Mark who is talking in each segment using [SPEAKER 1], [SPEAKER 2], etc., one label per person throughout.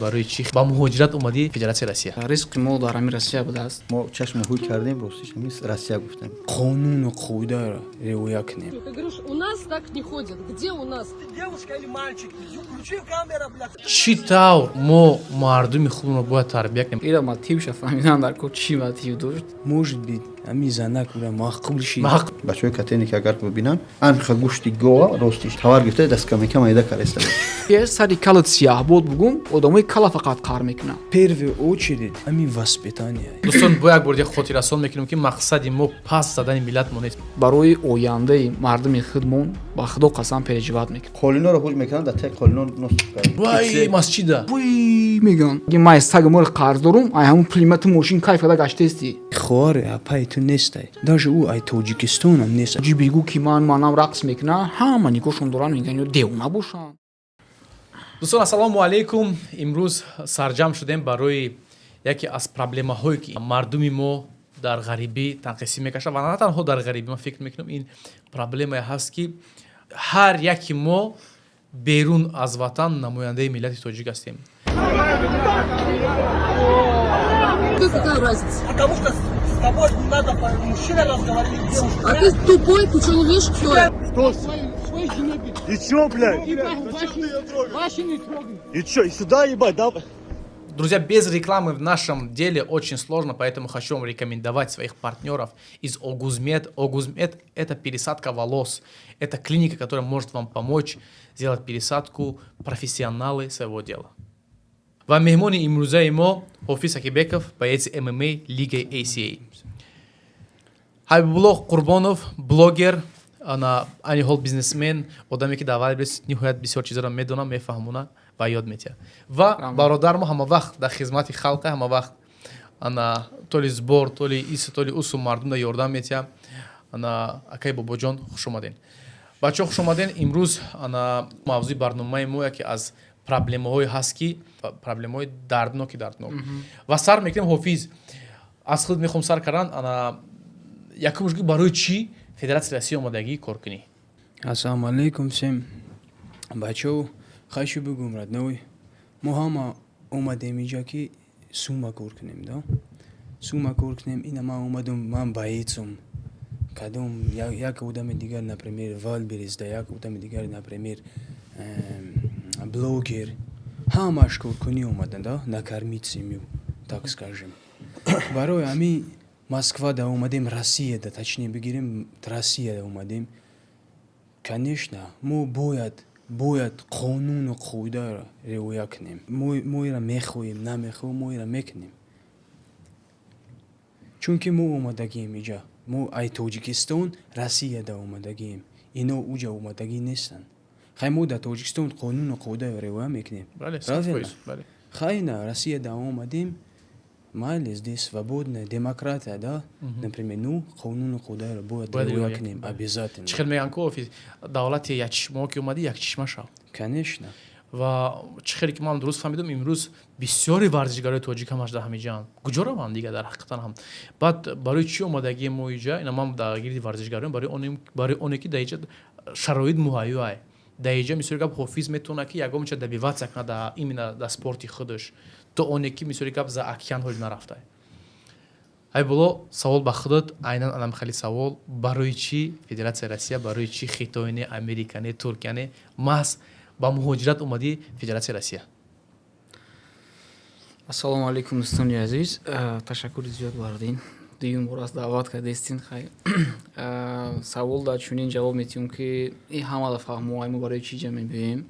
[SPEAKER 1] Барои чӣ ба муҳоҷират омадӣ Федератсияи Россия?
[SPEAKER 2] Ризқи мо дар ҳамин Россия будааст.
[SPEAKER 3] Мо чашму ҳуй кардем, ростиш ҳамин Россия гуфтем.
[SPEAKER 4] Қонуну қоидаро риоя кунем.
[SPEAKER 5] Ты говоришь, у нас так не ходят. Где у нас?
[SPEAKER 6] Девушка или мальчик? Включи камера, блядь.
[SPEAKER 1] Чӣ тавр мо мардуми худро бояд тарбия кунем?
[SPEAKER 2] Ира мотивша фаҳмидан дар кор, чӣ мотив дошт?
[SPEAKER 4] Может быть, ҳамин занак ура маъқул шид.
[SPEAKER 3] Бачаҳои катене ки агар бибинанд, анха гӯшти гова, ростиш, тавар гирифта, дасткамека майда кареста.
[SPEAKER 2] Е сари калат сияҳбод бугум, одамои кала фақат қар мекунанд.
[SPEAKER 4] Первую очередь ҳамин воспитание.
[SPEAKER 1] Дӯстон, бо як бор дига хотиррасон мекунем, ки мақсади мо паст задани миллатмо нест.
[SPEAKER 2] Барои ояндаи мардуми худмон, ба Худо қасам, переживать мекунем.
[SPEAKER 3] Қолиноро ҳуҷ мекунанд, дар таи қолино нос.
[SPEAKER 1] Вай, масҷида.
[SPEAKER 2] Вуй, мегӯянд, ман сага мори қарз дорум, ай ҳамун пулимату мошин кайф када гаштести.
[SPEAKER 4] Хоҳари апаи ту нестай, даже ӯ ай Тоҷикистонам нест.
[SPEAKER 2] Ҷи бигӯ, ки ман манам рақс мекунам, ҳама нигоҳшон доранд, мегӯянд, ё девона бошанд.
[SPEAKER 1] Дӯстон, ассалому алайкум. Имрӯз сарҷамъ шудем барои яке аз проблемаҳое, ки мардуми мо дар ғарибӣ танқисӣ мекашад, ва на танҳо дар ғарибӣ. Ман фикр мекунам, ин проблемае ҳаст, ки ҳар яки мо берун аз ватан намояндаи миллати тоҷик ҳастем.
[SPEAKER 5] Тебе какая разница?
[SPEAKER 6] Потому что с тобой не надо мужчина разговаривать, девушка.
[SPEAKER 5] А ты тупой, ты что, не видишь, кто я?
[SPEAKER 7] И чё, блядь? И чё, и сюда ебать, да?
[SPEAKER 1] Друзья, без рекламы в нашем деле очень сложно, поэтому хочу вам рекомендовать своих партнеров из Огузмед. Огузмед – это пересадка волос. Это клиника, которая может вам помочь сделать пересадку, профессионалы своего дела. Ва меҳмони имрӯзаи мо Ҳофиз Акибеков, боец ММА лигаи ACA. Ҳабибулло Қурбонов, блогер, ана айни ҳол бизнесмен, одаме, ки дар Вайлдберриз ниҳоят бисёр чизаро медонам, мефаҳмона ва ёд метиҳад. Ва бародармо ҳама вақт дар хизмати халқа, ҳама вақт ана то ли сбор, то ли ис, то ли усу мардумда ёрдам метиҳад. Ана акаи Бобоҷон, хуш омаден. Бачаҳо, хуш омаден. Имрӯз ана мавзӯи барномаи мо яке аз проблемаҳое ҳаст, ки проблемаҳои дардноки дарднок. Ва сар мекунем, Ҳофиз, аз худ мехоҳам сар кардан. Ана якумш, ки барои чӣ Федератсияи Россия омадагӣ кор кунӣ?
[SPEAKER 4] Ассалому алайкум всем. Бачаҳо, хочу бигӯм, родной, мо ҳама омадем инҷа, ки сума кор кунем, да, сума кор кунем. Ина ман омадум, ман боецум. Кадом як одами дигар, например, Вайлдберриз да, як одами дигар, например, блогер, ҳамаш коркунӣ омадан, да, накормить семью, так скажем. Барои ҳамин Москва да омадем, Россия да, точнее бигирем, Россия да омадем. Конечно, мо бояд қонуну қоидаро риоя кунем. Мо ира мехоҳем, намехоҳем, мо ира мекунем, чунки мо омадагием иҷа. Мо ай Тоҷикистон Россия да омадагием, ино уҷа омадагӣ нестанд. Хай, мо дар Тоҷикистон қонуну қоидаро риоя мекунем.
[SPEAKER 1] Бале.
[SPEAKER 4] Правильно?
[SPEAKER 1] 100%, бале.
[SPEAKER 4] Хай, на Россия да омадем, майли, здесь свободная демократия, да, например, ну, қонуну қоидаро бояд
[SPEAKER 1] Бояд
[SPEAKER 4] риоя
[SPEAKER 1] риоя
[SPEAKER 4] кунем обязательно.
[SPEAKER 1] Чӣ хел мегӯянд ку, Ҳофиз, давлати якчишмо ки омадӣ, якчишма шав.
[SPEAKER 4] Конечно.
[SPEAKER 1] Ва чӣ хеле ки ман дуруст фаҳмидам, имрӯз бисёри варзишгарои тоҷик ҳамаш дар ҳамиҷаанд. Куҷо раванд дига дар ҳақиқатан ҳам? Баъд барои чӣ омадагии мо иҷа? Ина ман дар гирди варзишгароем, барои оне ки дар иҷа шароит муҳайё. Дар иҷа, мисоли гап, Ҳофиз метавонад, ки ягон ча добиваться кунад именно дар спорти худаш, то оне ки, мисоли гап, за океан ҳоҷ нарафта. Ҳабибулло, савол ба худат, айнан анам хели савол: барои чӣ Федератсияи Россия, барои чӣ Хитой не, Америка не, Туркия не, маҳз ба муҳоҷират омадӣ Федератсияи Россия?
[SPEAKER 2] Ассалому алайкум, дӯстони азиз. Ташаккури зиёд, Бардин, дуюм бор аст даъват кардестин. Хай, савол да чунин ҷавоб метиҳем, ки и ҳамада фаҳмо, мо барои чӣ ҷа мебиёем.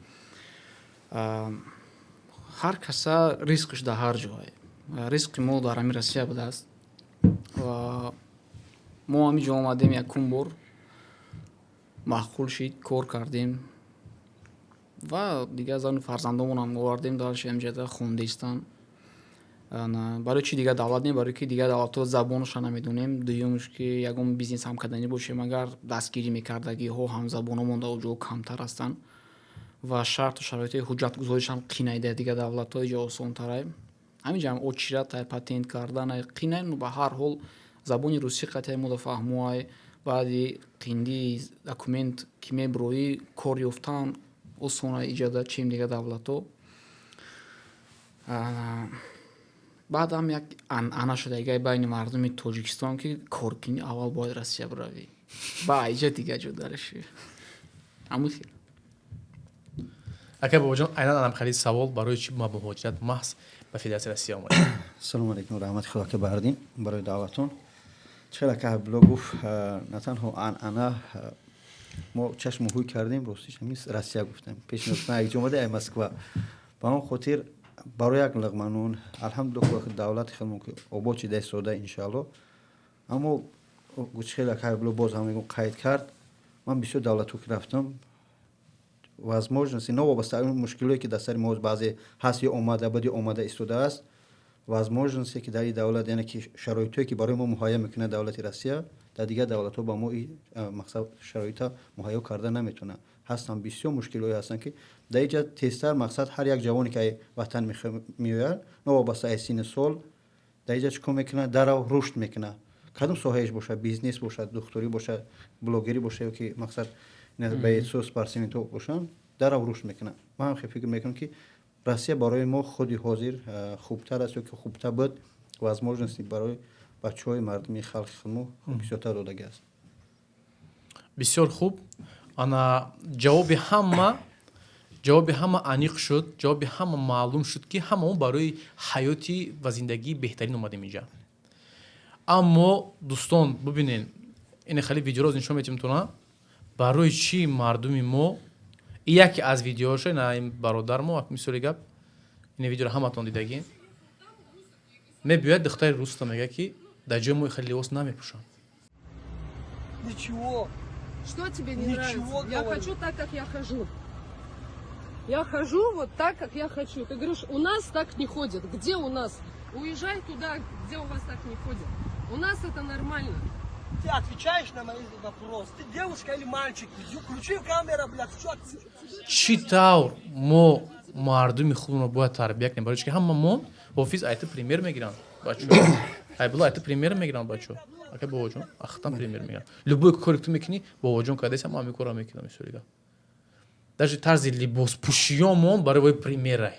[SPEAKER 2] Ҳар каса ризқш дар ҳар ҷое. Ризқи мо дар ҳамин Россия будааст ва мо ҳамин ҷо омадем. Якум бор маъқул шид, кор кардем ва дигар зану фарзандомонам овардем, дарши ҳамҷода хондистан. Барои чӣ дигар давлат не? Барои ки дигар давлатҳо забонашро намедонем. Дуюмш, ки ягон бизнес ҳам карданӣ бошем, агар дастгирӣ мекардагиҳо ҳамзабономон дар ҷо камтар ҳастанд ва шарту шароити ҳуҷҷатгузоришам қинай. Дар дигар давлатҳо иҷо осонтарай. Ҳаминҷа ҳам очиратай, патент карданай қинай. Ну, ба ҳар ҳол, забони русӣ қатъи мода фаҳмоай. Баъди қиндии документ ки меброӣ, кор ёфтан осона иҷода, чем дигар давлатҳо. Баъдам як анъана шудагай байни мардуми Тоҷикистон, ки коркунӣ, аввал бояд Россия биравӣ, ба айҷа дига ҷо дараши, ҳамун хел.
[SPEAKER 1] Ака Бобоҷон, айнан анам хеле савол: барои чӣ ма муҳоҷират маҳз ба Федератсияи Россия омадем?
[SPEAKER 3] Ассалому алайкум, раҳмати Худо ки бардин барои даъватон. Чӣ ака Ҳабибулло гуфт, на танҳо анъана, мо чашму ҳуй кардем, ростиш ҳамин Россия гуфтем, пешниҳод якҷо омада ай Москва. Ба он хотир барои як лиқманун, алҳамдулилло, давлати хелмон ки обод шида истода, иншаалло. Аммо хеле ака Ҳабибулло боз ҳам мегӯм, қайд кард, ман бисёр давлатҳо ки рафтам, возможности, новобаста аз он мушкилое ки дар сари мо баъзе ҳаст ё омада буд, ё омада истодааст, возможности ки дар ин давлат, яъне ки шароитое ки барои мо муҳайё мекунад давлати Россия, дар дигар давлатҳо ба мо ин мақсад шароита муҳайё карда наметавонад. Ҳастанд, бисёр мушкилҳое ҳастанд, ки дар инҷа тезтар, мақсад, ҳар як ҷавоне ки ай ватан меояд, новобаста аз синни сол, дар инҷа чӣ кор мекунад? Дарав рушд мекунад, кадом соҳаеш бошад, бизнес бошад, духтурӣ бошад, блогерӣ бошад ё ки, мақсад, баетсо спортсменҳо бошанд, дарав рушд мекунад. Ман ҳам хел фикр мекунам, ки Россия барои мо худи ҳозир хубтар аст ё ки хубтар буд, возможности барои бачаҳои мардуми халқи худмо бисёртар додагӣ аст.
[SPEAKER 1] Бисёр хуб. Ана ҷавоби ҳама аниқ шуд, ҷавоби ҳама маълум шуд, ки ҳама мо барои ҳаёти ва зиндагии беҳтарин омадем инҷа. Аммо, дӯстон, бубинед, ин хеле видеоро нишон метиҳем туна, барои чӣ мардуми мо. И яке аз видеоша на ин бародар мо, мисоли гап, ин видеоро ҳаматон дидагӣ. Мебиёяд духтари руста, мега, ки дар ҷои мо хеле либос намепӯшанд.
[SPEAKER 6] Ничего.
[SPEAKER 5] Что тебе не
[SPEAKER 6] Ничего,
[SPEAKER 5] нравится? Я
[SPEAKER 6] говорю.
[SPEAKER 5] хочу так, как я хожу. Я хожу вот так, как я хочу. Ты говоришь, у нас так не ходят. Где у нас? Уезжай туда, где у вас так не ходят. У нас это нормально.
[SPEAKER 6] Ты отвечаешь на мои вопросы? Ты девушка или мальчик? Включи камеру, блядь, что
[SPEAKER 1] Чӣ тавр мо мардуми худро бояд тарбия кунем? Барои чи ки ҳама мо ҳофиз айта пример мегиранд бачо, Айбулло айта пример мегиранд бачо, ака Бобоҷон ахтан пример мегиранд. Любой коре ки ту мекунӣ, Бобоҷон кардеса, мо ҳамин корро мекунам. Мисоли гап, даже тарзи либоспӯшиёмон барои вой примерай.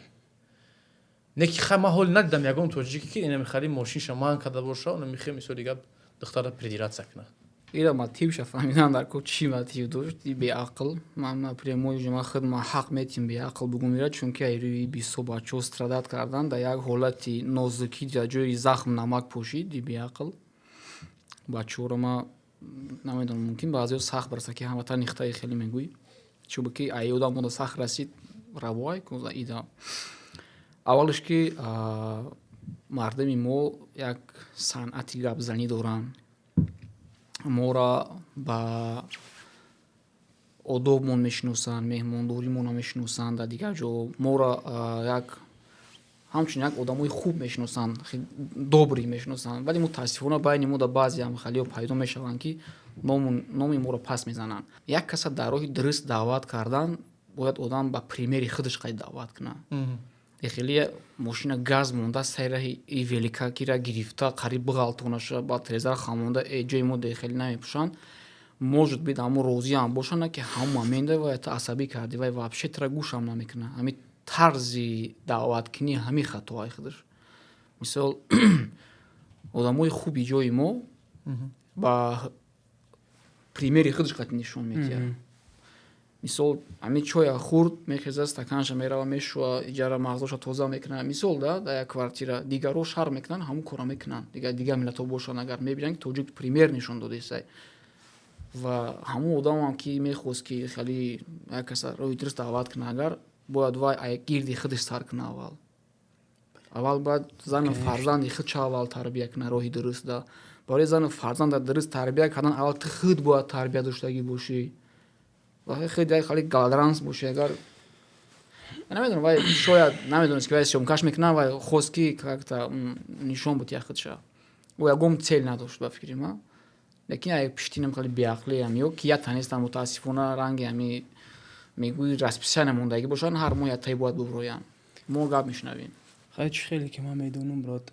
[SPEAKER 1] Не ки хай, ман ҳоли надидам ягон тоҷике, ки ина мехали мошинша ман карда боша, она мехе, мисоли гап, духтара придираться кунад.
[SPEAKER 2] Ира мотивша фаҳмидан дар ко чӣ мотив дошт и беақл. Ман напрямую ман худ ман ҳақ метим беақл бугум ира, чунки ай рӯи бисо бачаҳо страдать кардан, дар як ҳолати нозукӣ, дар ҷои захм намак пошид и беақл. Бачаҳоро ма намедонам, мумкин баъзеҳо сахт бараса, ки ҳамватан нихтаи хеле мегӯй, чунки ки ай одам мода сахт расид, равоай ида. Аввалш ки мардуми мо як санъати гапзанӣ доранд, моро ба одобмон мешиносанд, меҳмондоримонро мешиносанд. Дар дигар ҷо моро як ҳамчун як одамои хуб мешиносанд, добрый мешиносанд. Вале мутаассифона байни мо дар баъзе ҳамхалиҳо пайдо мешаванд, ки номи моро пас мезананд. Як каса дар роҳи дуруст даъват кардан, бояд одам ба примери худаш қайд даъват кунад. Хеле мошина газ монда, сари раҳи и великакира гирифта, қариб биғалтонаша, баъд трезара хамонда, э, ҷои мо хеле намепӯшанд. Может быть, ҳамо розиам бошанд, ки ҳамон моменда вай та асабӣ карди, вай вообще тра гӯшам намекунад. Ҳамин тарзи даъваткунӣ, ҳамин хатоҳои худаш. Мисол, одамои хуби ҷои мо ба примери худаш қатъи нишон медиҳад. Мисол, ҳамин чоя хурд, мехеза, стаканша мерава, мешӯа, иҷара мағзоша тоза мекунад. Мисол, да, дар як квартира дигарҳо шарм мекунанд, ҳамон корро мекунанд. Дигар миллатҳо бошанд, агар мебинанд, ки тоҷик пример нишон додесай. Ва ҳамон одамам, ки мехост, ки хеле як каса роҳи дуруст даъват кунад, агар бояд вай гирди худаш сар кунад аввал. Аввал бояд зану фарзанди худша аввал тарбия кунад роҳи дуруст. Да, барои зану фарзанда дуруст тарбия кардан, аввал ту худ бояд тарбия доштагӣ бошӣ ва худ як хеле голодранец бошӣ. Агар намедонам, вай шояд намедонист, ки вай съёмкаш мекунад, вай хост, ки как-то нишон буд як худша. Ӯ ягон цель надошт, ба фикри ман. Лекин як пиштинам хеле беақлиам ё ки як танестам. Мутаассифона, ранги ҳами мегӯи, расписание мондагӣ бошанд, ҳар моҳ яктаи бояд буброянд, мо гап мешунавем.
[SPEAKER 4] Хай, чӣ хеле ки ман медонам, брат,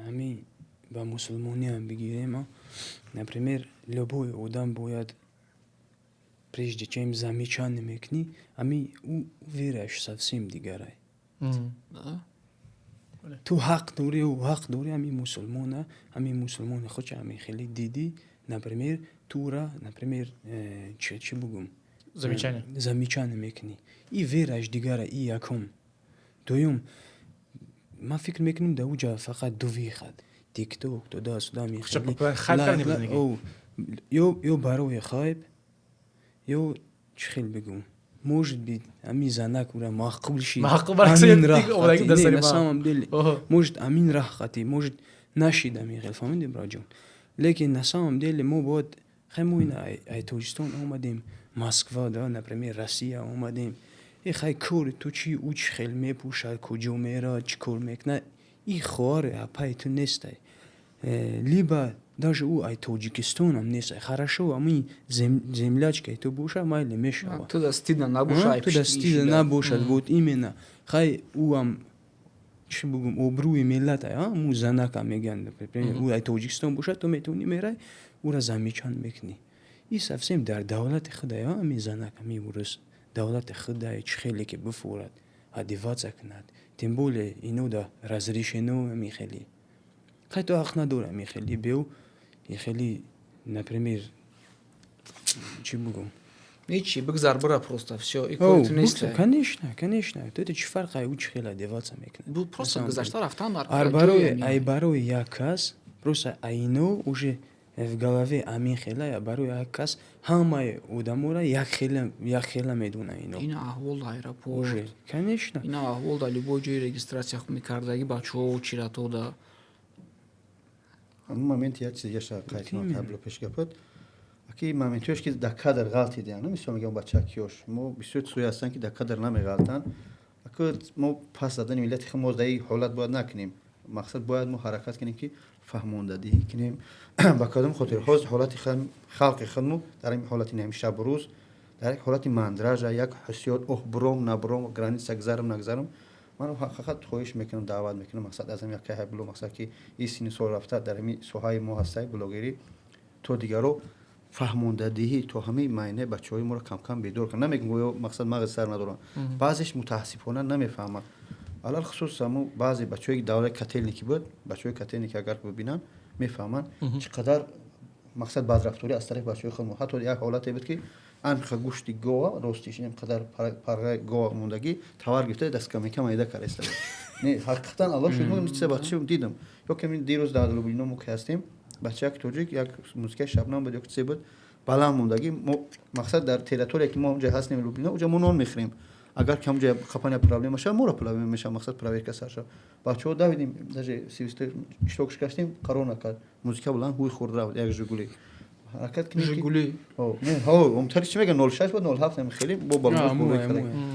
[SPEAKER 4] ҳами ба мусулмониам бигирем, например, любой одам бояд, прежде чем замечание мекунӣ, ами ӯ вераш совсем дигарай. Ту ҳақ дорӣ, ҳақ дорӣ, ҳамин мусулмона, ҳамин мусулмони худша ҳамин хеле дидӣ, например, тура, например, чӣ бугум?
[SPEAKER 1] Замечание.
[SPEAKER 4] Замечание мекунӣ. И вера ш дигара, и якум. Дуюм, ман фикр мекунам, дар уҷа фақат ду выход: ТикТок, туда-сюда. Ё барои хайп, ё чӣ хел бигӯм, может быть, ҳамин занак ура маъқул шид, на самом деле, может, ҳамин раҳ хати, может, нашид, ҳамин хел, фаҳмидӣ, браҷон? Лекин на самом деле мо бояд хай, мо ина ай Тоҷикистон омадем, Москва да, например, Россия омадем. Э, хай, кори ту чӣ? Ӯ чӣ хел мепӯшад, куҷо меравад, чӣ кор мекунад, и хоҳари апаи ту нестай. Либо даже ӯ ай Тоҷикистонам нестай. Хорошо, ҳамин землячка и ту бошад, майли, мешавад.
[SPEAKER 2] Ту да стыдно набошад.
[SPEAKER 4] Ту да стыдно набошад, вот именно. Хай, ӯам, чӣ бугум, обрӯи миллат, му занака мегӯянд, ӯ ай Тоҷикистон бошад, ту метавонӣ мерай, ӯра замечание мекунӣ. И совсем дар давлати худая ҳамин занак, ҳамин урус, давлати худая, чӣ хеле ки бифурад, одеваться кунад, тем более ино да разрешено. Ҳамин хеле, хай, ту ҳақ надорӣ ҳамин хеле беу и хеле, например, чӣ бугум?
[SPEAKER 2] Ҳичи, бигзар, бира, просто всё, и кори ту нест.
[SPEAKER 4] Конечно, конечно. То это чӣ фарқ, ай ӯ чӣ хел одеваться мекунад?
[SPEAKER 2] Просто гузашта рафтан дар
[SPEAKER 4] Ай барои як кас, просто айно уже в голове амин хела, барои як кас ҳамаи одаморо якхела медона ино.
[SPEAKER 2] Ина аҳвол дар аэропорт.
[SPEAKER 4] Конечно.
[SPEAKER 2] Ина аҳвол дар любой ҷои регистрация мекардаги бачаҳо чирато да.
[SPEAKER 3] Ҳамин моменти як чиз яша қайд кунам, табло пеш гапат ки моментҳоеш ки дар кадр ғалтидиан, мисол мегӯям, бачакиёш мо бисёр чизҳое ҳастанд, ки дар кадр намеғалтанд. Ака, мо пас задани миллати худ мо дар ин ҳолат бояд накунем. Мақсад, бояд мо ҳаракат кунем, ки фаҳмондадиҳӣ кунем. Ба кадом хотир? Ҳозир ҳолати халқи худмо дар ин ҳолати нами шабу рӯз дар як ҳолати мандража, як ҳиссиёт: оҳ, буром, набуром, граница гузарам, нагузарам. Ман ҳақиқат хоҳиш мекунам, даъват мекунам, мақсад, аз ҳами якай бло, мақсад, ки ин синни сол рафта дар ҳами соҳаи мо ҳастай, блогерӣ, то дигаро фаҳмондадиҳӣ, то ҳамаи майнаи бачаҳои моро камкам бедор кунад. Намегӯм, гӯё мақсад мағзи сар надоранд, баъзеш мутаассифона намефаҳмад. Алалхусус ҳамо баъзе бачаҳои давраи Котельники буд, бачаҳои Котельники агар бибинанд, мефаҳманд, чӣ қадар, мақсад, бадрафторӣ аз тарафи бачаҳои худ. Ҳатто як ҳолате буд, ки анха гӯшти гова, ростиш, ин қадар парғаи гова мондагӣ, товар гирифта, дасткамека майда кардаиста. Не, ҳақиқатан, Аллоҳ шуд, чизе бача дидам. Ё ки дирӯз дар Лублино мо ки ҳастем, бача як тоҷик, як музикаи Шабнам буд ё ки чизе буд, баланд мондагӣ. Мо, мақсад, дар территория, ки мо онҷа ҳастем, Лублино, онҷа мо нон мехӯрем. Агар ки ҳамҷа қапания проблема шавад, моро проблема мешавад, мақсад, проверка сар шавад. Бачаҳо давидем, даже свисток шикастем, қарор накард, музика баланд, ҳуй хӯрд, рафт як Жигули. Ҳаракат кунем.
[SPEAKER 2] Жигули.
[SPEAKER 3] Омтари чӣ мегӯян, 06 буд, 07, хеле бо баланд.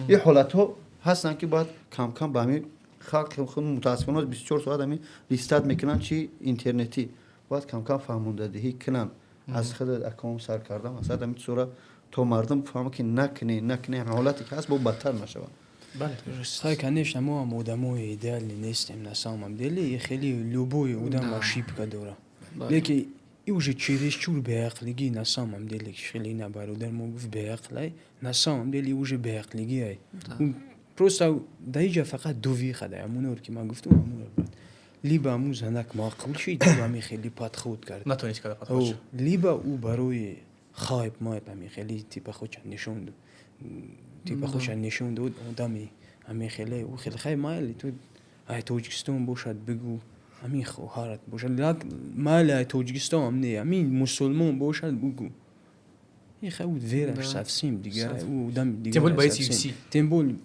[SPEAKER 3] Ин ҳолатҳо ҳастанд, ки бояд камкам ба ҳамин халқи худ, мутаассифона, 24 соат ҳамин листать мекунанд, чи интернетӣ, бояд камкам фаҳмондадиҳӣ кунанд, аз худ аком сар кардам, масалан, ҳамин чизора, то мардум фаҳмад, ки накунӣ, накунӣ, ҳолате ки ҳаст, бо бадтар нашавад.
[SPEAKER 4] Хай, конечно, мо ҳам одамои идеальный нестем на самом деле, и хеле любой одам ошибка дора, лекин и уже чересчур беақлигӣ, на самом деле, хеле ина бародар мо гуфт, беақлай, на самом деле уже беақлигӣ ай. Просто дар иҷа фақат ду выход ай, ҳамонор ки ман гуфтам, ҳамонор, брат: либо ҳамун занак маъқул шид, либо ҳамин хеле подход кард.
[SPEAKER 1] Натонист карда подход.
[SPEAKER 4] Либо ӯ барои хайп майп ҳамин хеле типа худша нишон, типа худша нишон дод, одами ҳамин хеле, ӯ хеле, хай, майли, ту ай Тоҷикистон бошад, бигӯ, ҳамин хоҳарат бошад, майли, ай Тоҷикистон не, ҳамин мусулмон бошад, бугӯ. И хай, ӯ вера ш совсем дигар, ӯ одами дигар.
[SPEAKER 1] Тем более боец UFC.
[SPEAKER 4] Тем более.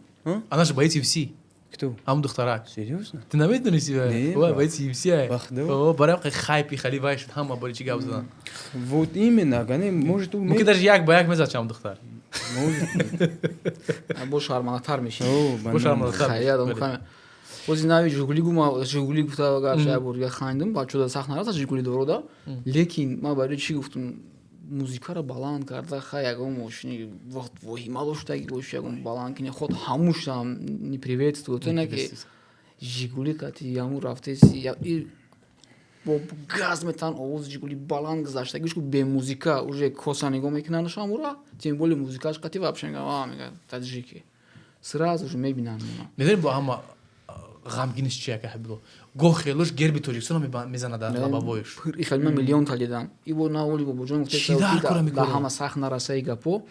[SPEAKER 1] Она же боец UFC.
[SPEAKER 4] Кто?
[SPEAKER 1] Ҳамун духтарак.
[SPEAKER 4] Серьезно?
[SPEAKER 1] Ту намедонисти?
[SPEAKER 4] Не.
[SPEAKER 1] Боец UFC.
[SPEAKER 4] Бахдо.
[SPEAKER 1] Барои хайпи хали вай шуд, ҳама бори чӣ гап задан.
[SPEAKER 4] Вот именно, гане, может, ӯ
[SPEAKER 1] Мумкин, даже як ба як мезад чам духтар.
[SPEAKER 4] Может.
[SPEAKER 2] Бо шармандатар меши.
[SPEAKER 1] Бо шармандатар.
[SPEAKER 2] Хайя, бози нави Жигули гума, Жигули гуфта, гап як бор дига хандим, бачаҳо сахт нарафта, Жигули дорода. Лекин ман барои чӣ гуфтум, музикаро баланд карда, хай, ягон мошини вақт воҳима доштаги боши, ягон баланд кини, худ ҳамушам не приветствует, то не ки Жигули кати ҳамун рафтеси, бо газ метан, овози Жигули баланд гузашта, гӯш, бе музика уже коса нигоҳ мекунанд шамура, тем более музикаш қати, вообще мегӯяд, таджики, сразу же мебинанд.
[SPEAKER 1] Медонӣ, бо ҳама Ғамгиниш чи, яка Ҳабибулло, гоҳ хелош герби Тоҷикистонро мезанад дар лобовойш.
[SPEAKER 2] Ихел ман миллион та дидам. Ибо наоли, бобоҷон.
[SPEAKER 1] Чӣ дар кора
[SPEAKER 2] Да.
[SPEAKER 1] мекунад?
[SPEAKER 2] Ҳама сахт нарасаи гапо,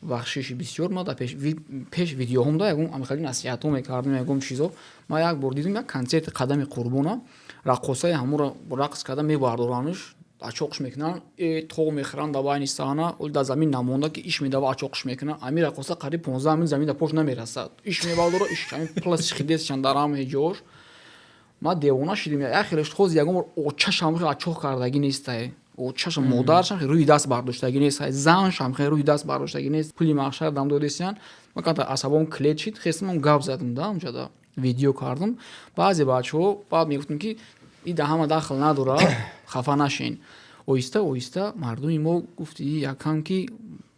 [SPEAKER 2] бахшиши бисёр. Ма дар пеш видеоҳомда ягон амихали насиҳатҳо мекардам, ягон чизо. Ма як бор дидам, як концерти Қадами Қурбона, раққосаи ҳамуро рақс карда мебардоранш, ачоқш мекунанд, то мехӯранд дар байни саҳна. Оли дар замин намонда, ки иш медава, ачоқш мекунанд. Ами раққоса қариб 15 мин замин дар пош намерасад, иш мебардора, иш ами плас хидесшан дар ҳамаи ҷош. Ма девона шидим. Як хелеш хоз ягон бор очашам хел ачоқ кардагӣ нестай, очашам, модаршам хел рӯи даст бардоштагӣ нестай, заншам хел рӯи даст бардоштагӣ нест. Пули махшар дам додесиян. Ма ката асабом клет шид, хестам, гап задам, да онҷада видео кардам. Баъзе бачаҳо баъд мегуфтам, ки и да ҳама дахл надорад, хафа нашен. Оҳиста оҳиста мардуми мо, гуфти, якам ки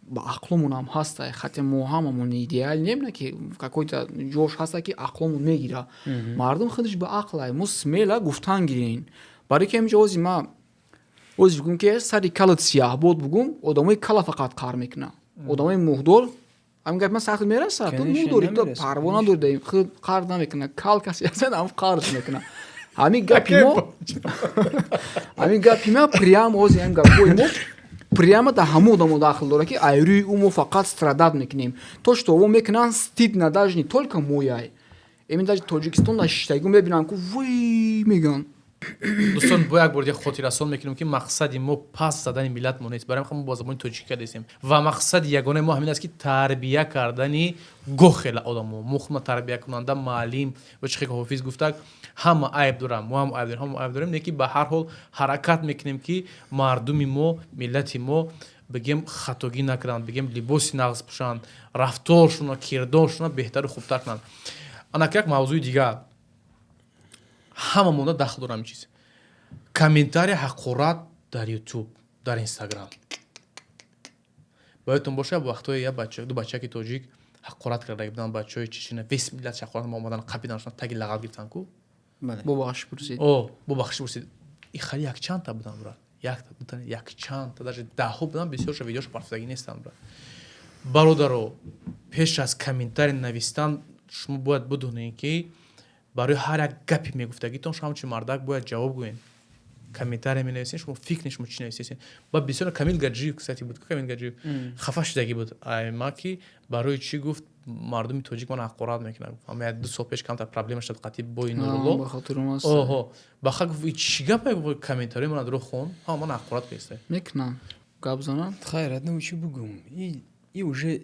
[SPEAKER 2] ба ақломонам ҳаста, хати мо ҳамамон идеал нем, на ки какой-то ҷош ҳаста, ки ақломон мегира. Мардум худаш ба ақлай, мо смело гуфтан гирен, барои ки ҳаминҷо ози ма ози бигӯм, ки сари калат сияҳбод бугум, одамои кала фақат қар мекунад, одамои муҳдор ҳамин гапи ман сахт мерасад. Ту
[SPEAKER 4] Конечно,
[SPEAKER 2] муҳ дорӣ, ту
[SPEAKER 4] намерасад,
[SPEAKER 2] парво надорӣ, худ қарз намекунад. Кал касе ҳастад, ҳам қарз мекунад. Ҳамин гапи мо, ҳамин гапи ма прямо ози ҳамин гапҳои мо прямо дар ҳамон одамо дахл дорад, ки айрӯи ӯ мо фақат страдать мекунем. То что во мекунанд, стыдно даже не только мояй, эми даже Тоҷикистон дар шиштагиҳо мебинанд, ку вой мегӯянд.
[SPEAKER 1] Дӯстон, бо як бор дига хотиррасон мекунем, ки мақсади мо пас задани миллатмо нест. Барои ҳам мо бо забони тоҷикӣ кардесем ва мақсади ягонаи мо ҳамин аст, ки тарбия кардани гохела одамо. Мо худма тарбиякунанда, маълим ва чӣ хел Ҳофиз гуфтак, ҳама айб дорам, мо ҳам айб дорем, ҳама айб дорем, лекин ба ҳар ҳол ҳаракат мекунем, ки мардуми мо, миллати мо, бигем, хатогӣ накунанд, бигем, либоси нағз пӯшанд, рафторшуна, кирдоршуна беҳтару хубтар кунанд. Анак як мавзӯи дигар ҳама монда дахл дорам, ин чиз: комментария ҳақорат дар Ютуб, дар Инстаграм. Боядтон боша, вақтҳое як бача, ду бачаки тоҷик ҳақорат карда буданд бачаҳои чечена, весь миллат ҳақорат, ма омадан, қапиданшон, таги лағат гирифтан ку.
[SPEAKER 2] Бо бахшиш пурсид.
[SPEAKER 1] О, бо бахшиш пурсид. И хали якчандта буданд, брат, якта, дута, якчандта, даже даҳҳо буданд. Бисёрша видеошо партофтагӣ нестанд, брат. Бародаро, пеш аз комментарий навистан шумо бояд бидонед, ки барои ҳар як гапи мегуфтагитон шумо ҳамчун мардак бояд ҷавоб гӯед. Комментария менависен, шумо фикр шумо чӣ нависесен. Ба бисёр Камил Гаджиев, кстати, буд, Камил Гаджиев хафа шудагӣ буд ма, ки барои чӣ, гуфт, мардуми тоҷик ман ҳақорат мекунад. Ама як 2 сол пеш камтар проблема шуд қатъи бои Нурулло. Оҳо, баха гуфт, чӣ гапе, комментарии мана дурӯғ хон, ҳа, ман ҳақорат кардеста.
[SPEAKER 2] Мекунам, гап занам.
[SPEAKER 4] Хайр, одно чӣ бугум, и уже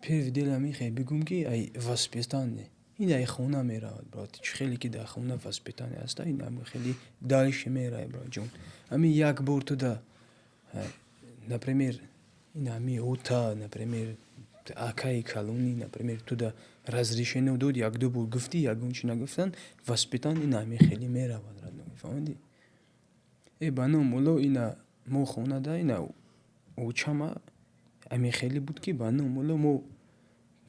[SPEAKER 4] первый дело мехоҳӣ бигум, ки ай воспитание, ин ай хона меравад, брат. Чӣ хеле ки дар хона воспитание аста, ин хеле дальше меравад, братҷон. Ами як бор туда, например, ин ами ота, например, акаи калонӣ, например, туда разрешение дод, якду бор гуфтӣ, ягон чи нагуфтан, воспитание ин ами хеле меравад, родной, фаҳмидӣ? Э, ба ном Олло, ина мо хонада, ина очама ами хеле буд, ки ба ном Олло, мо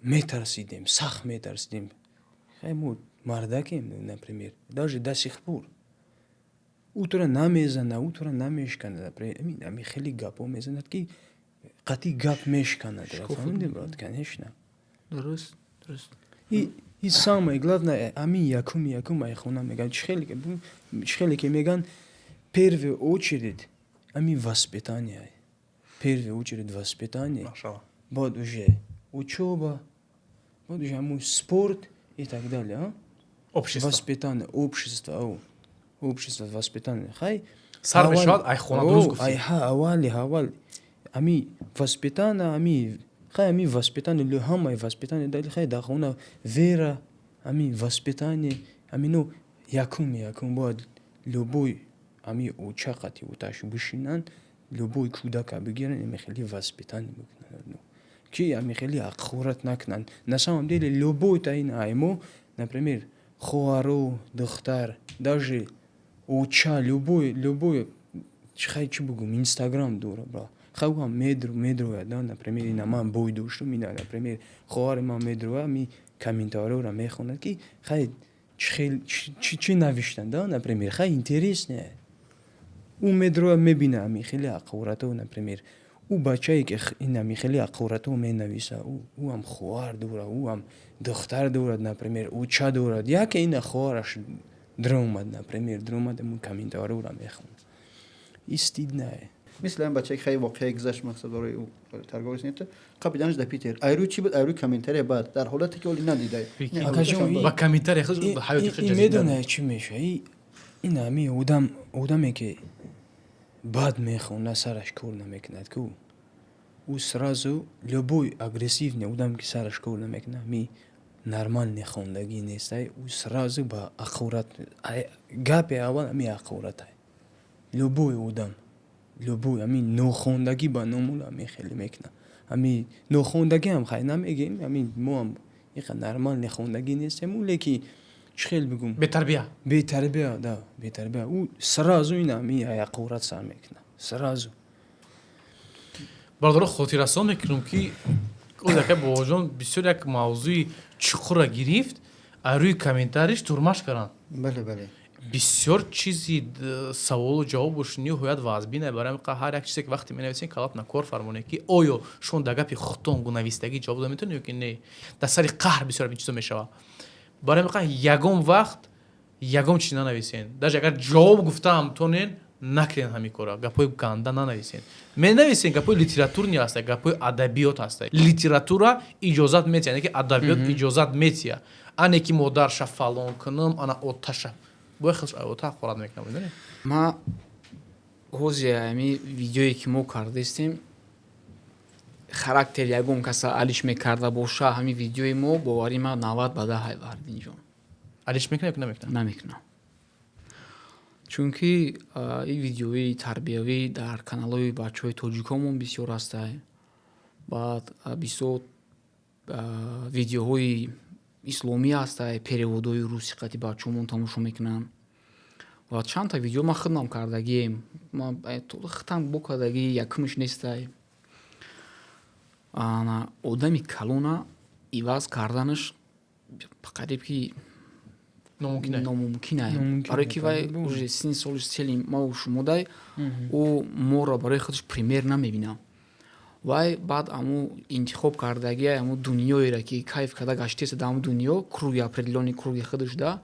[SPEAKER 4] метарсидем, сахт метарсидем. Хай, мо мардакем, например, даже до сих пор ӯ тура намезана, ӯ тура намешканад, ами хеле гапҳо мезанад, ки қатъи гап мешканад, фаҳмидӣ, брат? Конечно.
[SPEAKER 2] Дуруст, дуруст.
[SPEAKER 4] И самое главное, ами якум ай хона меган, чӣ хеле ки меган, первую очередь ами воспитание, первую очередь воспитание, баъд уже учёба, баъд уже ҳамун спорт и так далее.
[SPEAKER 1] Общество.
[SPEAKER 4] Воспитание, общество, общество, воспитание, хай.
[SPEAKER 1] Сар мешавад ай хона, дуруст гуфтӣ.
[SPEAKER 4] Ай ҳа, аввали аввал ами воспитание, ами хай, ами воспитание, ҳамаи воспитание дали, хай, дар хона вера, ами воспитание, ами, ну, якум бояд любой ами оча қати оташ бишинанд, любой кӯдака бигиранд, ами хеле воспитание бикунанд, ки ами хеле ҳақорат накунанд. На самом деле любой та ин аймо, например, хоҳару духтар, даже оча, любой, хай, чӣ бугум, Инстаграм дора, бра, хай, ӯ ҳам медрояд, например, ина ман бой доштум, ина, например, хоҳари ман медрояд, ми комментариёро мехонад, ки хай, чӣ навиштанд, да, например, хай, интересно. Ӯ медрояд, мебина ами хеле ҳақоратҳо, например. Ӯ бачае, ки инами хеле ҳақоратҳо менависа, ӯ ҳам хоҳар дорад, ӯ ҳам духтар дорад, например, оча дорад. Яке ина хоҳараш даромад, например, даромад, ҳамун комментариёро мехонад, и стыдно.
[SPEAKER 3] Мисли ҳам бачае, хеле воқеа гузашт, мақсад барои ӯ торговец нет, қапиданаш дар Питер. Айрӯи чӣ буд? Айрӯи комментария. Баъд дар ҳолате ки оли надида.
[SPEAKER 1] Ба комментария худ ҳаёти худ.
[SPEAKER 4] Медонае, чӣ мешавад? Ин ҳами одам, одаме ки бад мехона, сараш кор намекунад ку, ӯ сразу любой агрессивный одам, ки сараш кор намекунад, ҳами нормальный хондагӣ нестай, ӯ сразу ба ҳақорат, гапи аввал ҳами ҳақоратай. Любой одам, любой ҳами нохондагӣ ба номул ҳами хеле мекунад. Ҳами нохондагиам хай намегем, ҳами моам иқа нормальный хондагӣ нестем, леки чӣ хел бигум?
[SPEAKER 1] Бетарбия.
[SPEAKER 4] Бетарбия, да, бетарбия. Ӯ сразу ин ҳами ҳақорат сар мекунад сразу.
[SPEAKER 1] Бародаро, хотиррасон мекунам, ки яка бобоҷон бисёр як мавзӯи чуқурра гирифт. Аз рӯи комментариш турмаш карданд.
[SPEAKER 3] Бале, бале.
[SPEAKER 1] Бисёр чизи саволу ҷавобуш ниҳоят вазбина. Барои ҳар як чизе, ки вақте менависем, калатна кор фармонед, ки оё шумо дар гапи худтон гунавистагӣ ҷавоб дода метавонед ё ки не. Дар сари қаҳр бисёр ин чизо мешавад. Барои ягон вақт ягон чиз нанависен, даже агар ҷавоб гуфтаам тонен, накунед ҳамин кора. Гапҳои ганда нанависен. Менависен, гапҳои литературный ҳаста, гапҳои адабиёт ҳаста. Литература иҷозат метиҳад, яъне ки адабиёт иҷозат метиҳад. Ане ки модарша фалон кунам, ана оташа бояд хелш ота ҳақорат мекунам, медонӣ?
[SPEAKER 2] Ма ҳози ҳами видеое, ки мо кардастем, характери ягон каса алиш мекарда боша, ҳами видеои мо, бовари ма, 90 ба 10 Ҳайвардинҷон.
[SPEAKER 1] Алиш мекунад ё намекунад?
[SPEAKER 2] Намекунам, чунки ин видеои тарбиявӣ дар каналҳои бачаҳои тоҷикомон бисёр ҳастай. Баъд бисёр видеоҳои исломӣ ҳастай, переводҳои русӣ қати бачаҳомон тамошо мекунанд. Ва чандта видео ман худам кардагием, худам бо кардагӣ, якумш нестай. Одами калона иваз карданаш қариб ки номумкин. Барое ки вай уже синни соли сели маву шумодай, ӯ моро барои худаш пример намебинад. Вай баъд аму интихоб кардагия, аму дунёеро, ки кайф карда гаштеса, дар аму дунё, круги, определённый круги худаш да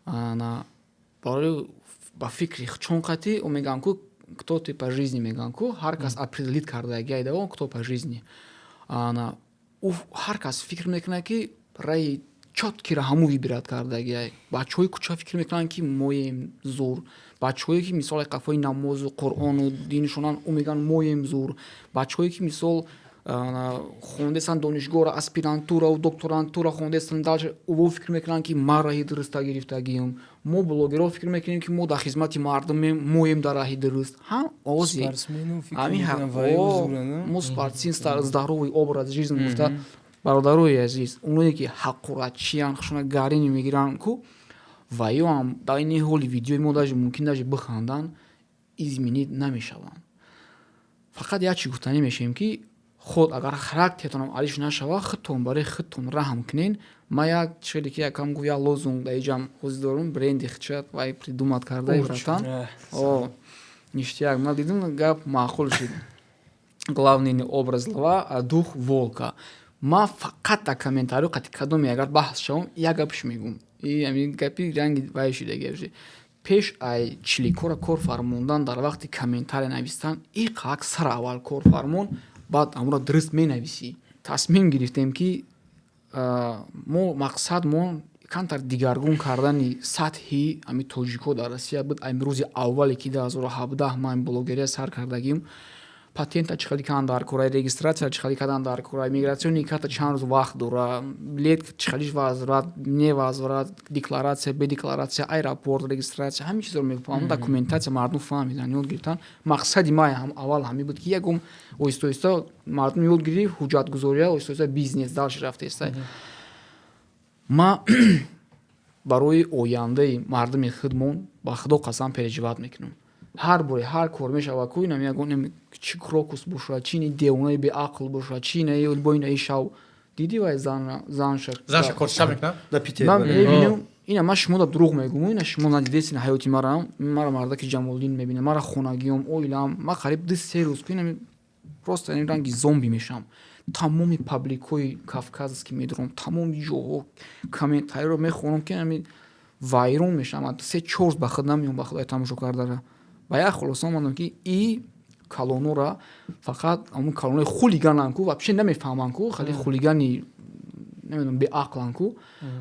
[SPEAKER 2] на барои ба фикри чон қати ӯ мегӯянд ку, «кто ты по жизни» мегӯянд ку, ҳар кас определить кардагия да он кто по жизни. Ана ӯ ҳар кас фикр мекунад, ки раи чёткийро ҳаму выбирать кардагия. Бачаҳои кӯча фикр мекунанд, ки моем зур. Бачаҳое, ки мисол қафои намозу қуръону диншонан, ӯ мегӯянд, моем зур. Бачаҳое, ки мисол хондестанд донишгоҳро, аспирантурау докторантура хондестанд, дальше ӯ фикр мекунанд, ки ман раҳи дуруста гирифтагиам. Мо блогерҳо фикр мекунем, ки мо дар хизмати мардумем, моем дар раҳи дуруст. Ҳам ози мо спортсмен, здоровый образ жизни гуфта. Бародарои азиз, оное ки ҳаққуратчиян, хушона гарини мегиранд ку, ва ё ҳам дар ини ҳоли видеои мо даже мумкин даже биханданд, изменить намешаванд. Фақат як чи гуфтанӣ мешавем, ки худ агар характератонам алиш нашава, худтон барои худтон раҳм кунен. Ма як челе ки якам гуфт, як лозунг дар иҷам ҳозир дорум, бренди хичат вай придумать кардаи, братан, о ништяк. Ма дидум, гап маъқул шуд: «Главный не образ льва, а дух волка». Ма фақат дар комментарио қати кадоме агар баҳс шавам, як гапш мегум, и ами гапи ранги вай шудаги: пеш ай чиликора кор фармондан, дар вақти комментария навистан иқак сар аввал кор фармон, баъд амро дуруст менависӣ. Тасмим гирифтем, ки мо мақсадмон камтар дигаргун кардани сатҳи ами тоҷикҳо дар Россия буд. Ами рӯзи аввале, ки 2017 ман блогерия сар кардагим, патента чӣ хеле карданд дар кора, регистрация чӣ хеле карданд дар кора, миграционный карта чанд рӯз вақт дора, билет чӣ хелиш возврат, не возврат, декларация, бе декларация, аэропорт, регистрация, ҳамин чизро мефаҳмам. Документация мардум фаҳмидан, ёд гирифтан. Мақсади ма ҳам аввал ҳамин буд, ки ягон оҳиста оҳиста мардум ёд гирифт ҳуҷҷатгузория, оҳиста оҳиста бизнес дальше рафтеста. Ма барои ояндаи мардуми худмон, ба Худо қасам, переживать мекунам. Ҳар боре ҳар кор мешава ку, инам ягон чи крокус бошад, чи ини девонаи беақл бошад, чи инаи бо инаи шав диди, вай занша.
[SPEAKER 1] Занша корча мекунад.
[SPEAKER 2] Ман мебинам ина, ман шумода дурӯғ мегӯм, ина шумо надидесин ҳаёти марам. Мара мардаки Ҷамолиддин мебинад, мара хонагиём, оилам. Ма қариб 2-3 рӯз ку ина Просто ранги зомби мешавам. Тамоми пабликҳои кавказский медурам, тамоми ҷоҳо комментариро мехонам, ки ҳамин вайрон мешавам. Се чор ба худ намеём, ба худои тамошо кардара. Ба як хулоса омадам, ки и калонора фақат ҳамун калонои хулигананд ку, вообще намефаҳманд ку, хеле хулигани, намедонам, беақланд ку.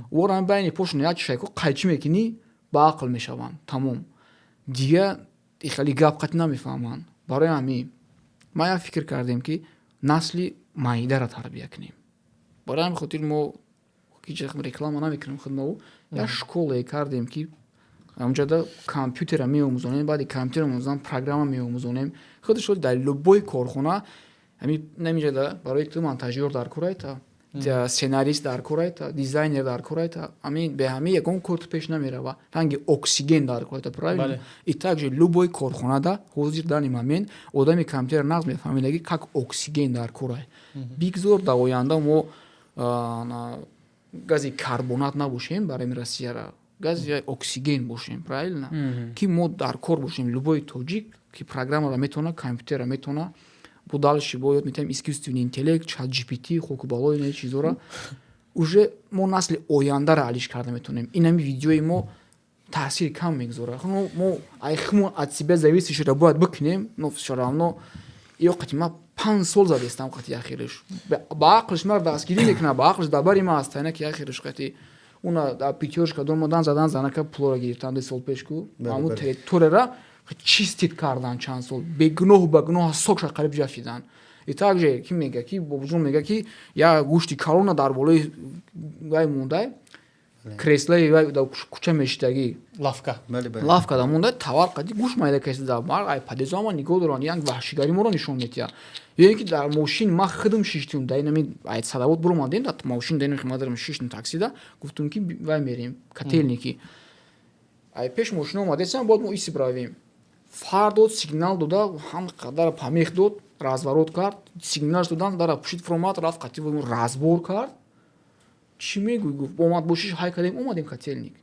[SPEAKER 2] Ворам байни пошон як шайко қайчӣ мекунӣ, ба ақл мешаванд, тамом. Дига хеле гап қатӣ намефаҳманд. Барои ҳамин ма як фикр кардем, ки насли майдара тарбия кунем. Барои ҳамин хотир мо ҳеҷ реклама намекунем худмову, як школае кардем, ки ҳамҷода компютера меомӯзонем, баъди компютер омӯзонам, программа меомӯзонем. Худаш дар любой корхона ҳами намиҷада барои ту монтажёр дар корайта, сценарист дар корайта, дизайнер дар корайта. Ҳамин бе ҳами ягон кор ту пеш намерава. Ранги оксиген дар корайта, правильно? И также любой корхонада ҳозир, данный момент, одами компютер нағз мефаҳмидаги, как оксиген дар корай. Бигзор дар оянда мо гази карбонат набошем, барои Россияра гази оксиген бошем, правильно, ки мо дар кор бошем. Любой тоҷик, ки программаро метавона, компютера метавона, бо дальше бо ёд метавонем искусственный интеллект, чат GPT, хоку балои ин чизора. Уже мо насли ояндара алиш карда метавонем. Инами видеои мо таъсири кам мегузорад. Мо айхмо от себя зависящего бояд бикунем, но всё равно ё қати ма 5 сол задестам, қати ахириш ба ақлиш мара дастгирӣ мекунад, ба ақлиш дар бари ма аст, тайна ки ахириш қати уна дар Пятёрочка домодан задан, занака пулора гирифтан 2 сол пеш ку, ҳамун территорияра чистить кардан чанд сол, бегуноҳу ба гуноҳ сокша қариб ҷафидан. И также ки мега, ки бобоҷон мега, ки я гӯшти калона дар болои вай мондай, креслаи вай дар кӯча мешидагӣ.
[SPEAKER 1] Лавка.
[SPEAKER 2] Лавка да мондай, тавар қади гӯшт майда касида. Мар ай подъездо ама нигоҳ доранд, як ваҳшигарӣ моро нишон метиҳад. Ё ин ки дар мошин ма худам шиштим, дар инами ай Садовод буромадем, дар мошин дар ин мадарам шиштим, таксида гуфтум, ки вай мерем Котельники. Ай пеш мошина омадесам, бояд мо иси бравем. Фардод сигнал дода, ҳам қадар помех дод, разворот кард, сигналш додан, дара пушид, фуромад, рафт, қатӣ разбор кард. Чӣ мегӯй, гуфт, омад бошиш, ҳай кардем, омадем Котельник.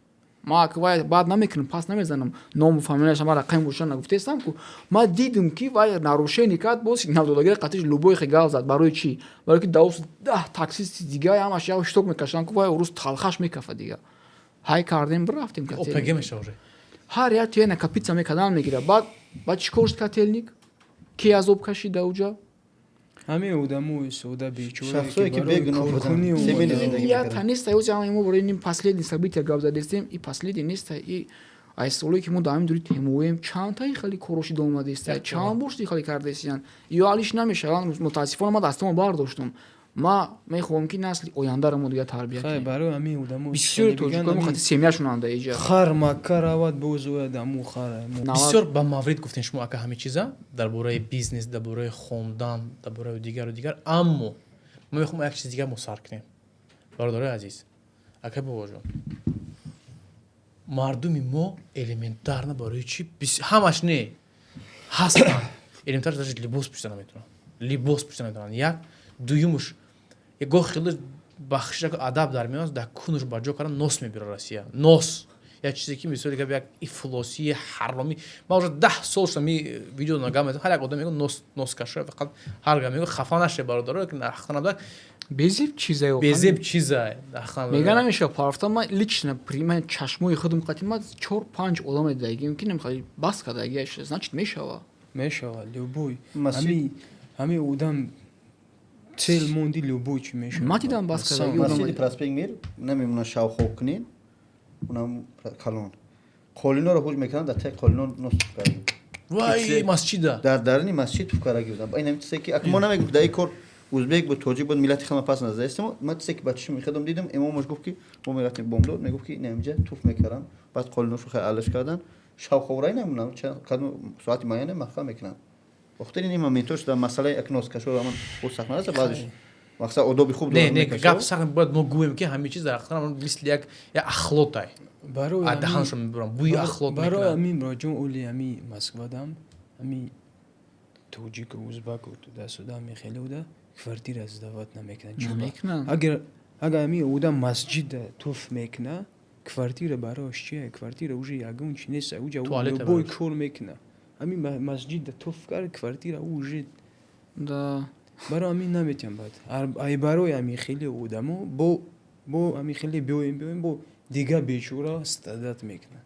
[SPEAKER 2] Ма вай баъд намекунам, пас намезанам, ному фамилияша ма рақами боша нагуфтестам ку. Ма дидим, ки вай нарушение кард, бо сигнал додагира қатиш любой хе гал зад. Барои чӣ? Барои ки даус 10 таксисти дига ҳамаш як шток мекашанд ку, вай рӯз талхаш мекафа. Дига ҳай кардем, рафтем.
[SPEAKER 1] ОПГ меша уже.
[SPEAKER 2] Ҳар як тиена капица мекардан мегира. Баъд чӣ кор шуд? Котельник ки азоб кашид уҷа?
[SPEAKER 4] Ҳамин одамои сода,
[SPEAKER 3] бечорашахсое ки бегуноҳ буданд.
[SPEAKER 2] Ята неста. Ҳозир мо бораи ин последний события гап задестем, и последний неста. И ай солое ки мо дар ҳамин дури темоем, чандтаи хеле короши домадеста, чанд бор шуди хеле кардесиян, ё алиш намешаванд. Мутаассифона, ма дастамо бардоштум. Ма мехоҳам, ки насли ояндаро мо дига тарбия
[SPEAKER 4] кунем. Барои ҳамин одамо.
[SPEAKER 2] Бисёри тоҷикои мо хати семьяшон анда иҷа.
[SPEAKER 4] Хар Макка равад, боз ояд аму хара.
[SPEAKER 1] Бисёр ба маврид гуфтем шумо, ака, ҳамин чиза дар бораи бизнес, дар бораи хондан, дар бораи дигару дигар. Аммо ма мехоҳам як чиз дигар мо сар кунем, бародарои азиз, ака, бобоҷон. Мардуми мо элементарно барои чӣ, ҳамаш не, ҳастанд, элементарно даже либос пӯшида наметавонанд, либос пӯшида наметавонанд. Як дуюмуш, гоҳ хеле бахшиш, адаб дар миён, дар кунуш ба ҷо кардан нос мебира Россия. Нос як чизе ки, мисоли гап, як ифлосии ҳаромӣ. Ман уже 10 сол шуда ми видео нагам, ҳар як одам мегӯ нос, нос каша. Фақат ҳар гап мегӯ, хафа наше, бародаро, ки ҳаққа
[SPEAKER 2] Безеб чизае.
[SPEAKER 1] Безеб чизае.
[SPEAKER 2] Мега намеша парафта. Ма лично при чашмои худам қати ма чор панҷ одаме дидагим, ки намехоҳи бас кардагиаш, значит, мешава.
[SPEAKER 4] Мешава любой. Ҳами одам цел монди, любой чи мешава.
[SPEAKER 2] Ма дидам бас кардаги.
[SPEAKER 3] Масҷиди проспект Мир намемонад, шавхоб кунед, унам калон қолиноро ҳуҷ мекарданд, дар таи қолино нос туф карда.
[SPEAKER 1] Вай, масҷида?
[SPEAKER 3] Дар даруни масҷид туф кардаги буданд. Ин ҳамин чизе ки мо намегӯм, дар ин кор узбек буд, тоҷик буд, миллати хеле пас наздаистем. Ма чизе ки ба чишми худам дидам, имомаш гуфт, ки мо мерафтем бомдод, мегуфт, ки ин ҳаминҷа туф мекарданд, баъд қолиношу хеле алаш карданд. Шавховраи намонам, кадом соати муайяне маҳкам мекунанд. Бохтари ин моментош дар масъалаи як носкашо ҳаман бо сахт нараса, баъзеш мақсад одоби хуб.
[SPEAKER 1] Не, не, гап сахт. Бояд мо гӯем, ки ҳамин чиз дар ҳақиқат мисли як ахлотай, даҳаншо мебурам, бӯи ахлот.
[SPEAKER 4] Барои ҳамин, броҷон, оли ҳами Москвадам ҳами тоҷику узбаку туда-сюда, ҳами хеле уда квартира сдавать намекунанд.
[SPEAKER 2] Намекунанд.
[SPEAKER 4] Агар ҳами одам масҷида туф мекуна, квартира барош чия? Квартира уже ягон чи нест уҷа, любой кор мекуна. Ҳами масҷида туф кард, квартира уже.
[SPEAKER 2] Да.
[SPEAKER 4] Барои ҳамин наметиҳам. Баъд ай барои ҳамин хеле одамо бо ҳамин хеле биёем, бо дига бечора страдать мекунад.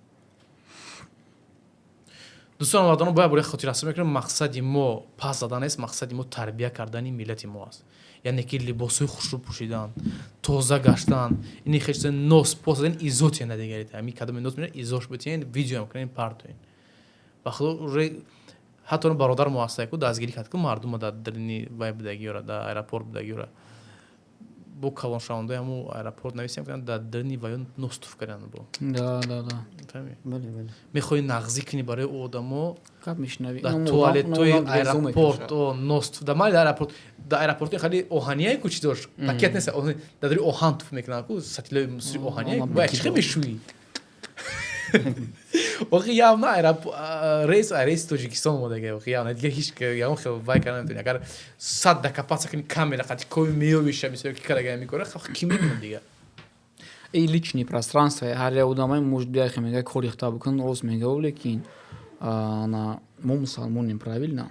[SPEAKER 1] Дӯстон, ватанон, бояд бораи хотиррасо мекунем: мақсади мо пас задан нест, мақсади мо тарбия кардани миллати мо аст. Яъне ки либосҳои хушрӯ пӯшидан, тоза гаштан, ини хеш нос пос задан, изотия на дигари ами кадоме нос мера, изош битиен, видеоам кунен, партоен. Ба худо, уже ҳатто бародар мо ҳастае ку дастгирӣ кард ку мардума дар дарини вай будагиёра, дар аэропорт будагиёра, бо калоншавандаи ҳаму аэропорт нависем карданд, дар дарини ваё нос туф карданд бо.
[SPEAKER 2] Да, да, да.
[SPEAKER 1] Фаҳмӣ?
[SPEAKER 3] Бале, бале.
[SPEAKER 1] Мехоҳӣ нағзӣ кунӣ барои одамо.
[SPEAKER 2] Гап мешунавӣ.
[SPEAKER 1] Дар туалетҳои аэропорт нос, дар майли аэропорт, дар аэропорти хеле оҳанияе ку, чи дошт, пакет нест, дар дари оҳан туф мекунанд ку, сатилои мусри оҳания. Бояд чӣ хел мешӯӣ охи? Явно рейс Тоҷикистон омадага охи, явно дигар ҳеч ягон хел вай карда наметавонӣ. Агар сад дакапаса кунӣ, камера қати кови меёвиша, мисол, ки карага мекора, ки мекунад дигар?
[SPEAKER 2] И личный пространство ҳар як одамай может бияхе, мега, кори хта бикун, рост мега, лекин на мо мусалмонем, правильно?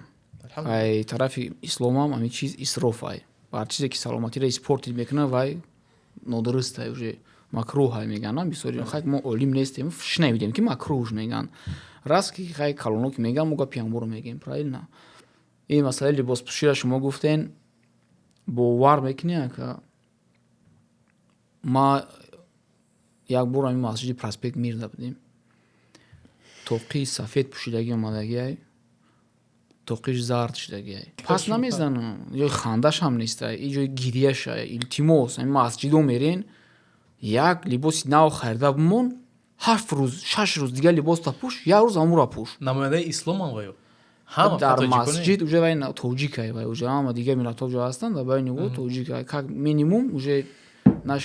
[SPEAKER 2] Ай тарафи исломам ҳамин чиз исроф ай. Ҳар чизе ки саломатиро испортить мекунад, вай нодурустай, уже макрӯҳ ай меган. Бисёри хай мо олим нестем, шунавидем, ки макрӯҳш меган. Раст ки хай калоно ки меган, мо гапи ҳамборо мегем, правильно? Ин масъалаи либоспӯширо шумо гуфтен, бовар мекунӣ, ака, ма як бор ҳамин масҷиди проспект Мирда будем, тоқии сафед пӯшидагӣ омадагиай, тоқиш зард шудагиай. Пас намезанам, ҷои хандашам нестай, и ҷои гирияшай. Илтимос, ҳамин масҷидо мерен, як либоси нав харида бимон, 7 рӯз, 6 рӯз дигар либоста пӯш, як рӯз ҳамура пӯш.
[SPEAKER 1] Намояндаи исломам ваё.
[SPEAKER 2] Дар масҷид уже вай тоҷикай, вай уже ҳама дигар миллатҳо ҷо ҳастанд, дар байни ӯ тоҷикай как минимум. Уже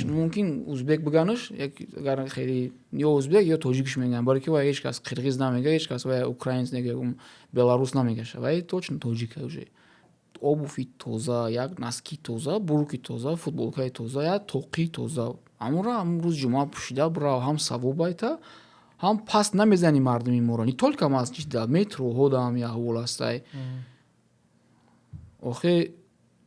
[SPEAKER 2] мумкин узбек биганаш, агар хеле ё узбек, ё тоҷикш мегӯянд, барои ки вай ҳеҷ кас қирғиз намега, ҳеҷ кас вай украинец нега, беларус намегаша, вай точно тоҷика. Уже обуви тоза, як носки тоза, брюки тоза, футболкаи тоза, як тоқи тоза, ҳамонро ҳамон рӯзи ҷумъа пӯшида бирав, ҳам савоб айта, ҳам паст намезани мардуми моро. Не только масҷида, метроҳо даам як аҳвол ҳастай. Охе,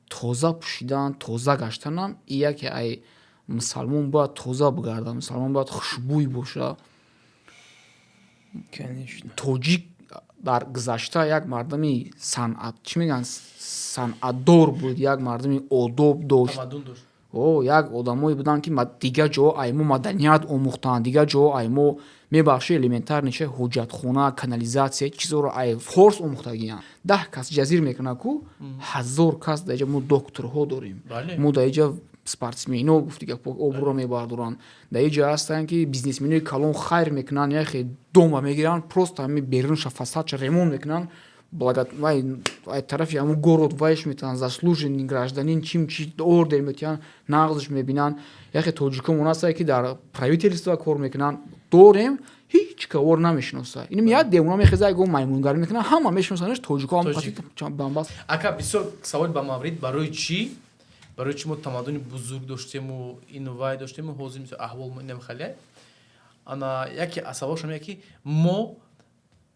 [SPEAKER 2] тоза пӯшидан, тоза гаштанам и яке ай мусалмон бояд тоза бигарда, мусалмон бояд хушбӯй боша. Тоҷик дар гузашта як мардуми санъат, чӣ мегӯянд, санъатдор буд, як мардуми одоб дошт. О, як одамое буданд, ки дигар ҷо ай мо маданият омӯхтанд, дигар ҷо ай мо, мебахши, элементарный ча, ҳоҷатхона, канализация, чизоро ай форс омӯхтагиянд. 10 кас ҷазир мекунад ку 1000 кас. Дар иҷа мо докторҳо дорем, мо дар иҷа спортсмено, гуфти гапо, обрӯро мебардоранд. Дар иҷа ҳастанд, ки бизнесменои калон хайр мекунанд, яхе дома мегиранд, просто ҳами берунша фасадша ремонт мекунанд, вай тарафи ҳамун город вайш метаванд, заслуженный гражданин, чим чи ордер метиҳанд, нағзш мебинанд. Яхе тоҷикомон ҳастанд, ки дар правительство кор мекунанд, дорем, ҳеҷ кавор намешиноса. Инам як девона мехеза, ягон маймунгарӣ мекунад, ҳама мешиносанаш, тоҷико. Ҳам.
[SPEAKER 1] Ака, бисёр савол ба маврид: барои чӣ мо тамаддуни бузург доштему, ину вай доштему, ҳозир мисол аҳвол инам хеле? Ана яке аз саволшам яке: мо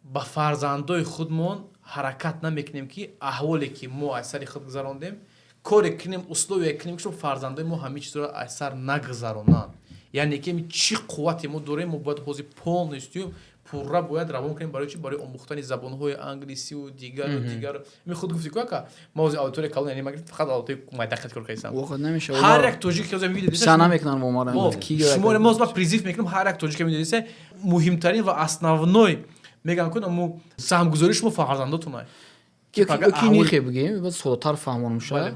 [SPEAKER 1] ба фарзандои худмон ҳаракат намекунем, ки аҳволе ки мо аз сари худ гузарондем, коре кунем, условие кунем, ки фарзандои мо ҳамин чизро аз сар нагузаронанд. Яъне ки чӣ қуввате мо дорем, мо бояд ҳозир полностью, пурра бояд равон кунем. Барои чи? Барои омӯхтани забонҳои англисиву дигару дигар. Ми худ гуфти ку, ака, ма ҳозир аудитория калон, яъне ма фақат аудиторияи майдақат кор кардам. Ҳар як тоҷик ки ҳозир мебиниса
[SPEAKER 2] намекунанд.
[SPEAKER 1] Шумо мо призыв мекунем: ҳар як тоҷик ки мебиниса, муҳимтарин ва основной мегӯям кун, аммо саҳмгузории шумо фарзандотон.
[SPEAKER 2] Ки нихе бигем, содатар фаҳмонам шояд.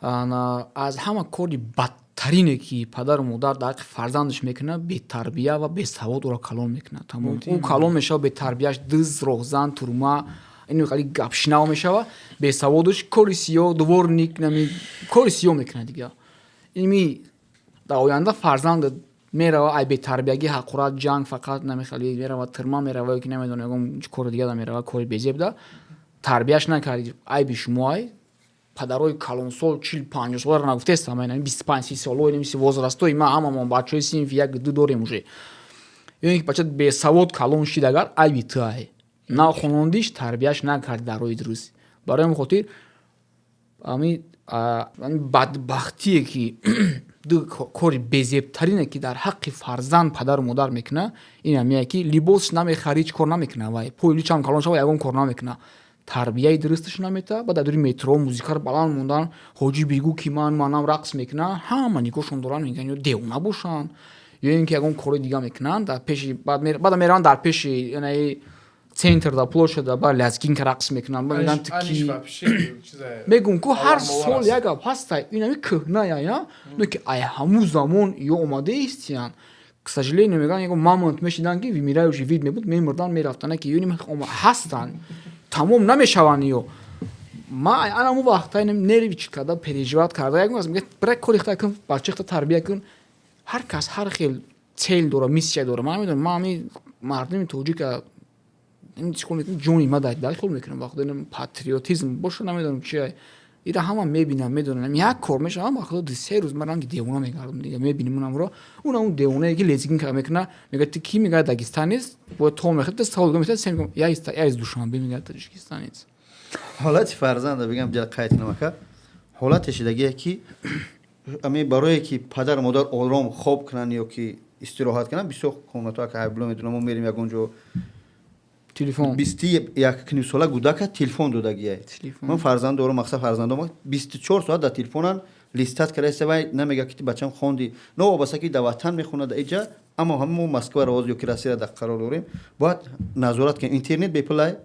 [SPEAKER 2] Аз ҳама кори бадтарине, ки падару модар дар ҳаққи фарзандаш мекунад, бетарбия ва бесавод ӯро калон мекунад. Тамом, ӯ калон мешавад, бетарбияш дыз, роҳзан, турма, ин хали гапшинав мешавад, бесаводуш кори сиёҳ, дворник, нами кори сиёҳ мекунад дига. Ими дар оянда фарзанд мерава, ай бетарбиягӣ, ҳақорат, ҷанг, фақат намехали мерава тирма, мерава ё ки намедонам, ягон кори дига мерава, кори безебда. Тарбияш накарди, айби шумо ай, падарои калонсол, 40-50 соларо нагуфтестам, 25-30 соло, мисли возрастои ма, ҳамамон бачаҳои синфи як ду дорем уже. Ё ин ки бача бесавод калон шид, агар айби ту ай, нахонондиш, тарбияш накарди дар роҳи дуруст. Барои ҳамин хотир. Ами бадбахтие, ки ду кори безебтарине, ки дар ҳаққи фарзанд падару модар мекуна, ин ҳамие, ки либос намехарӣ, ҳеҷ кор намекуна, вай пойли чанд калон шава, ягон кор намекуна, тарбияи дурусташ намета. Баъд дар дури метро музикаро баланд мондан, ҳоҷӣ бигӯ, ки ман манам рақс мекунам, ҳама нигоҳшон доранд, мегӯянд, ё девона бошанд, ё ин ки ягон кори дига мекунанд дар пеши. Баъд мераванд дар пеши янаи центр, да площадь, ба лезгинка рақс мекунанд. Ба мегӯянд, ки мегӯм, ку ҳар сол як гап ҳаста, инами кӯҳная, ну ки ай ҳамун замон ё омада истиян. К сожалению, мегӯянд, ягон мамонт мешидан, ки вымирающий вид мебуд, мемурдан, мерафтанд, ки ё ҳастанд, тамом намешаванд. Ё ма анаму вақта нервич карда, переживать карда, як мега: бира, кори хта кун, бачахта тарбия кун. Ҳар кас ҳар хел цель дора, миссия дора. Ман намедонам, ман ҳами мардуми тоҷика чикор мекунам, ҷони ма дар хол мекунам, вақт патриотизм боша, намедонам чи, ира ҳама мебинам, медонам, як кор мешавам, ба худо, 3 рӯз ман ранги девона мегардам. Дига мебинем унамро, уна он девонае, ки лезгинка мекуна, мега: «Ти ки?» Мега: «Дагестанец». Бояд то мехед савол мехед, сем: Я из Душанбе», мега: «Таджикистанец».
[SPEAKER 3] Ҳолати фарзанда бигам, ҷа қайд кунам, ака. Ҳолате шидагие, ки ами барое ки падару модар ором хоб кунанд ё ки истироҳат кунанд, бисёр комнатҳо, ака, ҳайбло медонам, мо мерем ягон ҷо,
[SPEAKER 2] телефон.
[SPEAKER 3] 21,5 сола гудака телефон додагия. Ман фарзанд дорам, мақсад, фарзандом 24 соат дар телефонан, листать кардаиста. Вай намега, ки бачам хонди, новобаста ки дар ватан мехонад, дар иҷа. Аммо ҳама мо Москваро ҳозир ё ки Россияро дар қарор дорем, бояд назорат кунем. Интернет бепулай,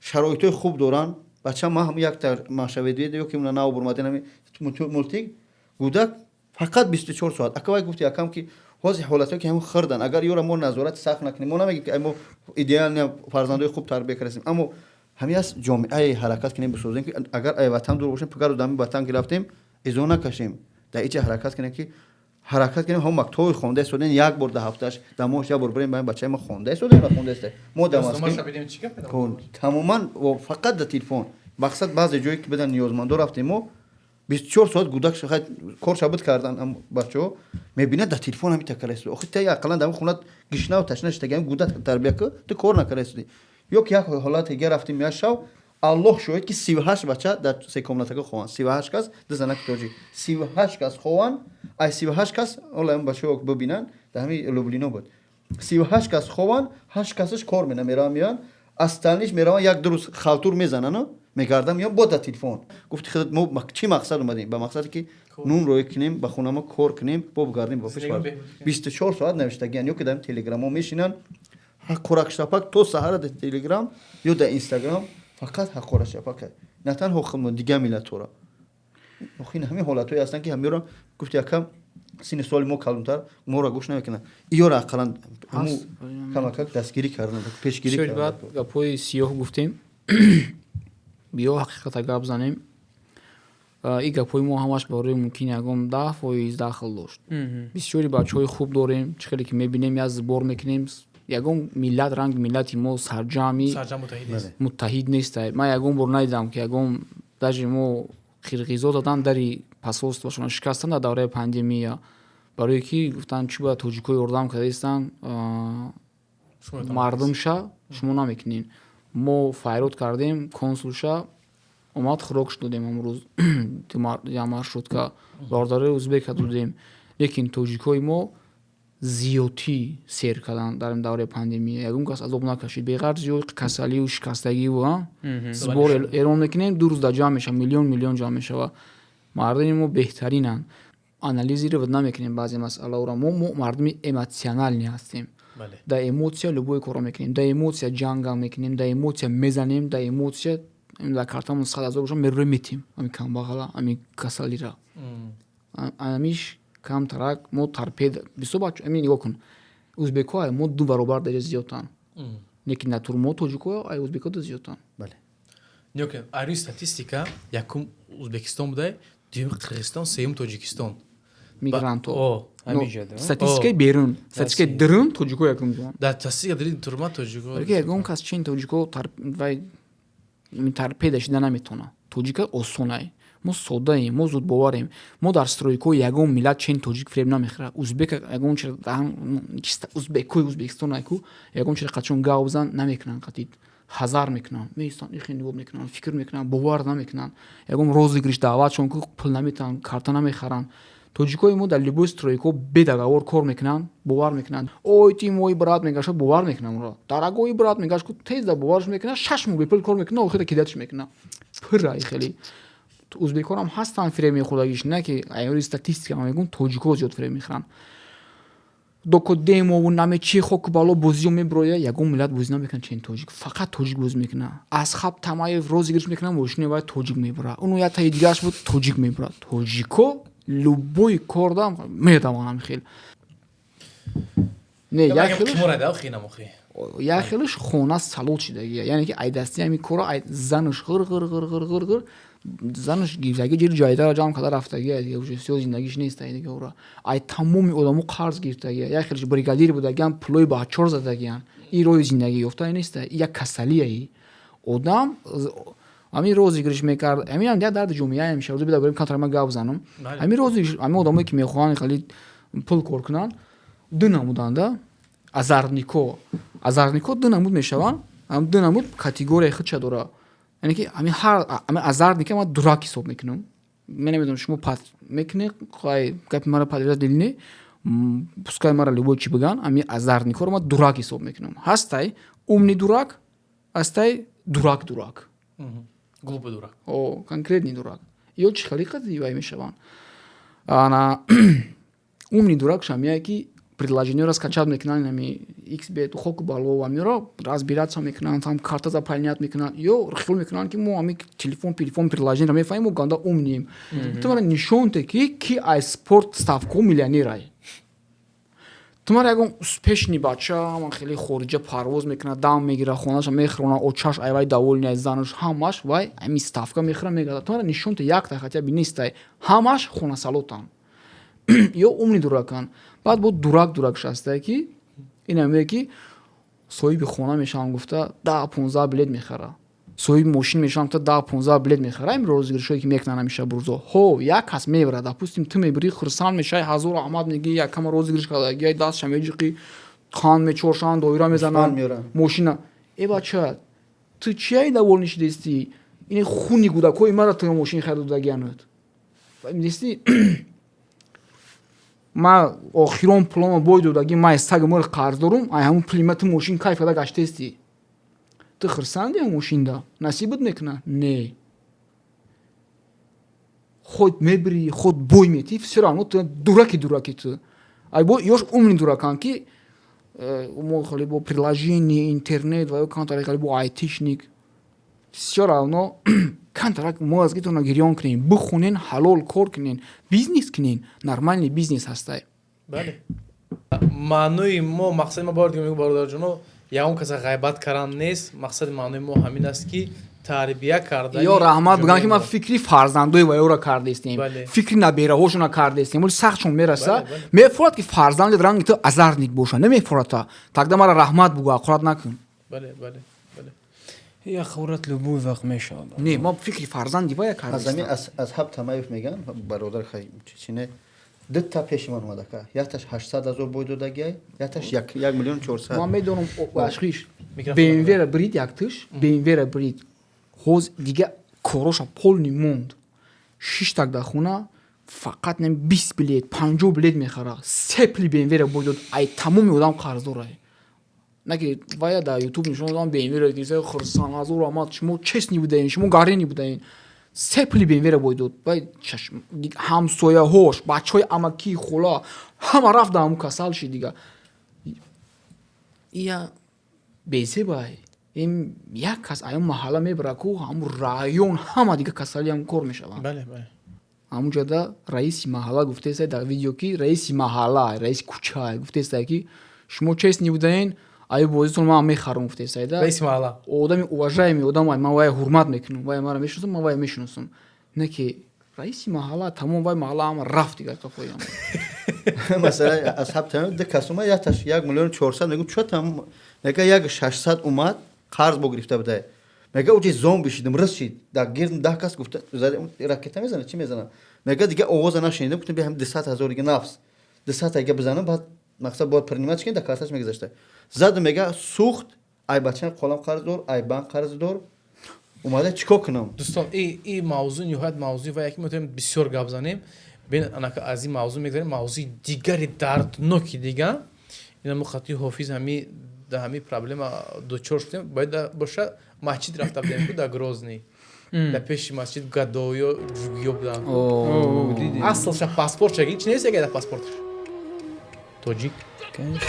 [SPEAKER 3] шароитҳои хуб доранд. Бачам ма ҳам як машаведвед ё ки нав бурмаден мультик, гудак фақат 24 соат. Ака, вай гуфти, акам, ки ҳозир ҳолатҳое, ки ҳамн хирдан, агар ёра мо назорати сахт накунем, мо намегем, ки мо идеально фарзандои хуб тарбия кардастем, аммо ҳамин аст, ҷомеае ҳаракат кунем, бисозем, ки агар ай ватан дур бошем, пагару дами ватан ки рафтем, изо накашем. Дар иҷа ҳаракат кунем, ки ҳаракат кунем, ҳам мактабҳои хонда истодем, як бор дар ҳафташ, дар моҳаш як бор барем ба бачаи мо хонда истодем, нахонда истода. Мо дар Москва тамоман фақат дар телефон. Мақсад, баъзе ҷое ки бидан ниёзмандо рафтем, мо 24 соат гудак кор шабуд кардан, бачаҳо мебинад, дар телефон ҳами такара истода. Охи, та ақаллан дар хона гишнаву ташна шидаги гудак тарбия ку, ту кор накара истоди. Ё ки як ҳолате га рафтем, як шав, Аллоҳ шоҳид, ки 38 бача дар се комнатага хованд, 38 кас, ду занаки тоҷик, 38 кас хованд. Ай 38 кас, ола бачаҳо бибинанд, дар ҳами Люблино буд, 38 кас хованд, ҳашт касаш кор мена, мераванд, меоянд, остальные ш мераванд, як ду рӯз халтур мезананд, мегардам, меоям, бо дар телефон. Гуфти худат, мо чӣ мақсад омадем? Ба мақсаде, ки нун рӯй кунем, ба хона мо кор кунем, бо бигардем ба пеш. 24 соат навиштагиян ё ки дар телеграмҳо мешинанд, ҳақоракшапак то саҳара дар телеграм ё дар инстаграм, фақат ҳақорашапак, на танҳо худмо, дигар миллатҳоро. Охи, ҳамин ҳолатҳое ҳастанд, ки ҳамиро гуфти, якам синни соли мо калонтар, моро гӯш намекунанд. Иёро ақаллан камакак дастгирӣ кардан, пешгирӣ.
[SPEAKER 2] Баъд гапҳои сиёҳ гуфтем, биё ҳақиқата гап занем. Ин гапҳои мо ҳамаш барои мумкин ягон 10% дахл дошт. Бисёри бачаҳои хуб дорем, чӣ хеле ки мебинем, як сбор мекунем. Ягон миллат ранги миллати мо сарҷамъи муттаҳид неста. Ман ягон бор надидам, ки ягон, даже мо қирғизо задан, дари посольствошон шикастанд дар давраи пандемия, барое ки гуфтанд, чӣ бояд тоҷикҳо ёрдам кардаистанд мардумша, шумо намекунед. Мо файрод кардем, консулша омад, хӯрокш додем, амрӯз я маршрутка бародарои узбека додем. Лекин тоҷикҳои мо зиёдтӣ сер карданд дар ин давраи пандемия, ягон кас азоб накашид, беғарз ё касалию шикастагиву сбор эрон мекунем, 2 рӯз дар ҷамъ мешавад, миллион миллион ҷамъ мешавад. Мардуми мо беҳтаринанд. Анализировать намекунем баъзе масъалаҳоро. Мо мардуми эмоциональный ҳастем. Дар эмоция любой корро мекунем, дар эмоция ҷангам мекунем, дар эмоция мезанем, дар эмоция дар картамон 100 000 боша, мерӯем, метем ами камбағала, ами касалира. Амиш камтарак мо торпеда бисёр бача. Ами нигоҳ кун, узбекҳо ай мо ду баробар дарҷа зиёдтанд, лекин натур мо тоҷикҳо ай узбекҳо ду зиёдтанд.
[SPEAKER 3] Бале.
[SPEAKER 1] Нигоҳ кун, ай рӯи статистика якум Узбекистон буда, дуюм Қирғизистон, сеюм Тоҷикистон.
[SPEAKER 2] Мигрантҳо.
[SPEAKER 1] О.
[SPEAKER 4] Ҳаминҷо.
[SPEAKER 2] Статистикаи берун, статистикаи дарун тоҷикҳо якум ҷоан.
[SPEAKER 1] Дар статистика дари турма тоҷикҳо.
[SPEAKER 2] Балки ягон кас чин тоҷикҳо вай торпеда шида наметавонад. Тоҷика осонай, мо соддаем, мо зудбоварем. Мо дар стройкаҳо ягон миллат чен тоҷик фиреб намехӯрад. Узбека ягон чиз, узбекҳои Узбекистон айку ягон чиз қачон гав бизан намекунанд, қатид. Ҳазар мекунанд, меистанд, ихе нигоҳ мекунанд, фикр мекунанд, бовар намекунанд. Ягон розыгрыш даъватшон ку, пул наметаҳанд, карта намехаранд. Тоҷикои мо дар любой стройка бе договор кор мекунанд, бовар мекунанд. «Ой, ты мой брат», мегаша, бовар мекунам уро. «Дорогой брат», мегаш ку, тез да боварш мекунад, 6 моҳ бепул кор мекунад, охира кидать ш мекунад. Пурра хеле узбеконам ҳастанд фиреб мехӯрдагиш, не ки айёри статистика мегӯм, тоҷико зиёд фиреб мехӯранд. Докодемову наме чи хоку бало бозиё меброя, ягон миллат бозӣ намекунад чен тоҷик, фақат тоҷик бозӣ мекунад. Асхаб Тамаев розыгрыш мекунад, мошини вай тоҷик мебурад, уну як таи дигараш буд, тоҷик мебурад. Тоҷико любой корда медавонам хел не, як хелаш хона салот шидагия, яъне ки ай дасти ҳами кора, ай занаш ғир ғир ғир ғир ғир ғир, занаш гирифтаги, ҷири ҷайдара ҷамъ карда рафтагия, дига уже всё, зиндагиш нест. Ай дига ура ай тамоми одамо қарз гирифтагия. Як хелаш бригадир будагиан, пулои бачор задагиян. Ин роҳи зиндагӣ ёфтае неста, як касалияи одам. Ҳамин розыгрыш мекард, ҳамин як дарди ҷомеа мешавад. Бида барем, камтар ман гап занам. Ҳамин розыгрыш, ҳамин одамое ки мехоҳанд хеле пул кор кунанд, ду намуданда азартник о. Азартник о ду намуд мешаванд, ду намуд категорияи худша дора. Яъне ки ҳамин ҳар ҳамин азартник а ман дурак ҳисоб мекунам. Мен намедонам, шумо пат мекунед, хай, гапи маро подтвердить или не, пускай мара любой чӣ биган. Ҳамин азартник ҳоро ман дурак ҳисоб мекунам. Ҳастай умный дурак, ҳастай дурак дурак.
[SPEAKER 1] Глупый дурак.
[SPEAKER 2] О, конкретный дурак. Ё чӣ хеле қадри мешаванд. Ана умный дурак шамияе ки приложение ро скачать мекунанд, ами xbet, хоку бало, амиро разбираться мекунанд, там карта заполнять мекунанд, ё хиёл мекунанд, ки мо ами телефон, телефон приложение ро мефаҳмем, мо ганда умный ем. Ту мара нишон те, ки ай спорт ставка миллионерай. Ту мара ягон успешный бача, ман хеле хориҷа парвоз мекунад, дам мегирад, хонаша мехӯрона, очаш айвай довольный, ай занаш ҳамаш, вай ами ставка мехӯра, мегардад. Ту мара нишон те, якта хотя бы нестай, ҳамаш хонасалотанд ё умный дураканд. Баъд бо дурак дурак шастае, ки ин аме ки соҳиби хона мешавам гуфта, 10-15 билет мехара, соҳиби мошин мешавам гуфта, 10-15 билет мехара. Ин розыгрыш ое ки мекунанд ҳамеша бурзо ҳо, як кас мебарад, допустим, ту мебирӣ, хурсанд мешавӣ, ҳазор аҳмад мегӣ, якама розыгрыш кардаги, дастша меҷиқӣ, қанд мечошанд, доира мезананд, мошина. Э, бача, ту чияи довольный шидестӣ? Ин хуни кӯдакҳои мара ту мошин харида додагианат, фаҳмидестӣ? Ма охирон пулома бой додагӣ, ма саги мор қарз дорум, ай ҳамун пули ма ту мошин кайф карда гаштестӣ. Ту хурсанди ҳам мошинда насибат мекуна? Не, худ мебирӣ, худ бой метӣ, всё равно ту дураки дураки. Ту ай бо ёш умный дуракан, ки мо хеле бо приложение, интернет ва ё камтар хеле бо айтишник, всё равно камтарак мо аз гитона гирён кунем, бихонен, ҳалол кор кунен, бизнес кунен, нормальный бизнес ҳастай.
[SPEAKER 1] Бале, маънои мо, мақсади мо, бор дига мегӯ, бародарҷоно, ягон каса ғайбат кардан нест. Мақсади маънои мо ҳамин аст, ки тарбия кардани
[SPEAKER 2] Ё раҳмат бигам, ки ман фикри фарзандои ваёро кардестем, фикри набераҳошона кардестем. Оли сахтшон мераса, мефорад, ки фарзандет ранги ту азартник боша, намефората, тогда мара раҳмат бугӯ, ақурат накун.
[SPEAKER 1] бале бале бале
[SPEAKER 4] Я хурат любой вақт мешавад.
[SPEAKER 2] Не, ма фикри фарзанди вая
[SPEAKER 3] Аз ами
[SPEAKER 2] кардестам.
[SPEAKER 3] Асҳаб Тамаев меган, бародар, хай чине дитта пеши ман омадака, якташ 800 000 бой додагиай, якташ 1 миллион 400.
[SPEAKER 2] Ман медонам, ашхиш.
[SPEAKER 1] Микрофон.
[SPEAKER 2] БМВ-ра брид, яктиш БМВ-ра брид, ҳоз дига короша полный монд, шиштак дар хона, фақат нем 20 билет, 50 билет мехара, се пули БМВ-ра бой дод, ай тамоми одам қарздорай. На ки вая дар Ютуб нишон додам, БМВ-ра гирифта, хурсанд, ҳазор раҳмат, шумо честный будаен, шумо гарени будаен. Се пули БМВ-ра бой дод. Вай ҳамсояҳош, бачаҳои амакии хола, ҳама рафт дар ҳамун, касал шид. Дига ия безебай, ин як кас аён маҳалла мебара ку, ҳамун район ҳама дига касалиам кор мешаванд.
[SPEAKER 1] бале бале
[SPEAKER 2] Ҳамун ҷода раиси маҳалла гуфтеста дар видео, ки раиси маҳалла, раиси кӯча гуфтеста, ки шумо честный будаен, ай бозитон ман мехарам, гуфтеста да.
[SPEAKER 1] Раиси маҳалла.
[SPEAKER 2] Одами уважаемый одам, ман вая ҳурмат мекунам, вая мара мешиносам, ман вая мешиносам. Не ки раиси маҳалла, тамом вай маҳалла ҳама рафт дига қафоям.
[SPEAKER 3] Масалан, Асҳаб Тамаев ду кас омад, якташ 1 миллион 400, мегӯ чо там, мега як 600 омад, қарз бо гирифта будай. Мега уҷи зомби шидим, рис шид, дар гирдм 10 кас гуфта ракета мезана, чӣ мезана. Мега дига овоза нашунидам, гуфтам би ҳам 200 000 дига, нафс 200 дига бизанам, баъд мақсад бояд принимать кунед, дар карташ мегузашта. Заду, мега, сӯхт. Ай бача қолам қарздор, ай банк қарздор, омада чӣ кор кунам?
[SPEAKER 1] Дӯстон, и мавзӯъ ниҳоят мавзӯи ва яке метавонем бисёр гап занем. Бин, анака аз ин мавзӯъ мегзарем мавзӯи дигари дардноки дига. Ина мо хати Ҳофиз ҳами да ҳами проблема дучор шудем. Бояд боша, масҷид рафта будем ку, да Грозный, дар пеши масҷид гадоё, ҷугиё буданд. Аслша паспорт шаги, чи нест, яга дар паспорташ тоҷик.
[SPEAKER 4] Конечно.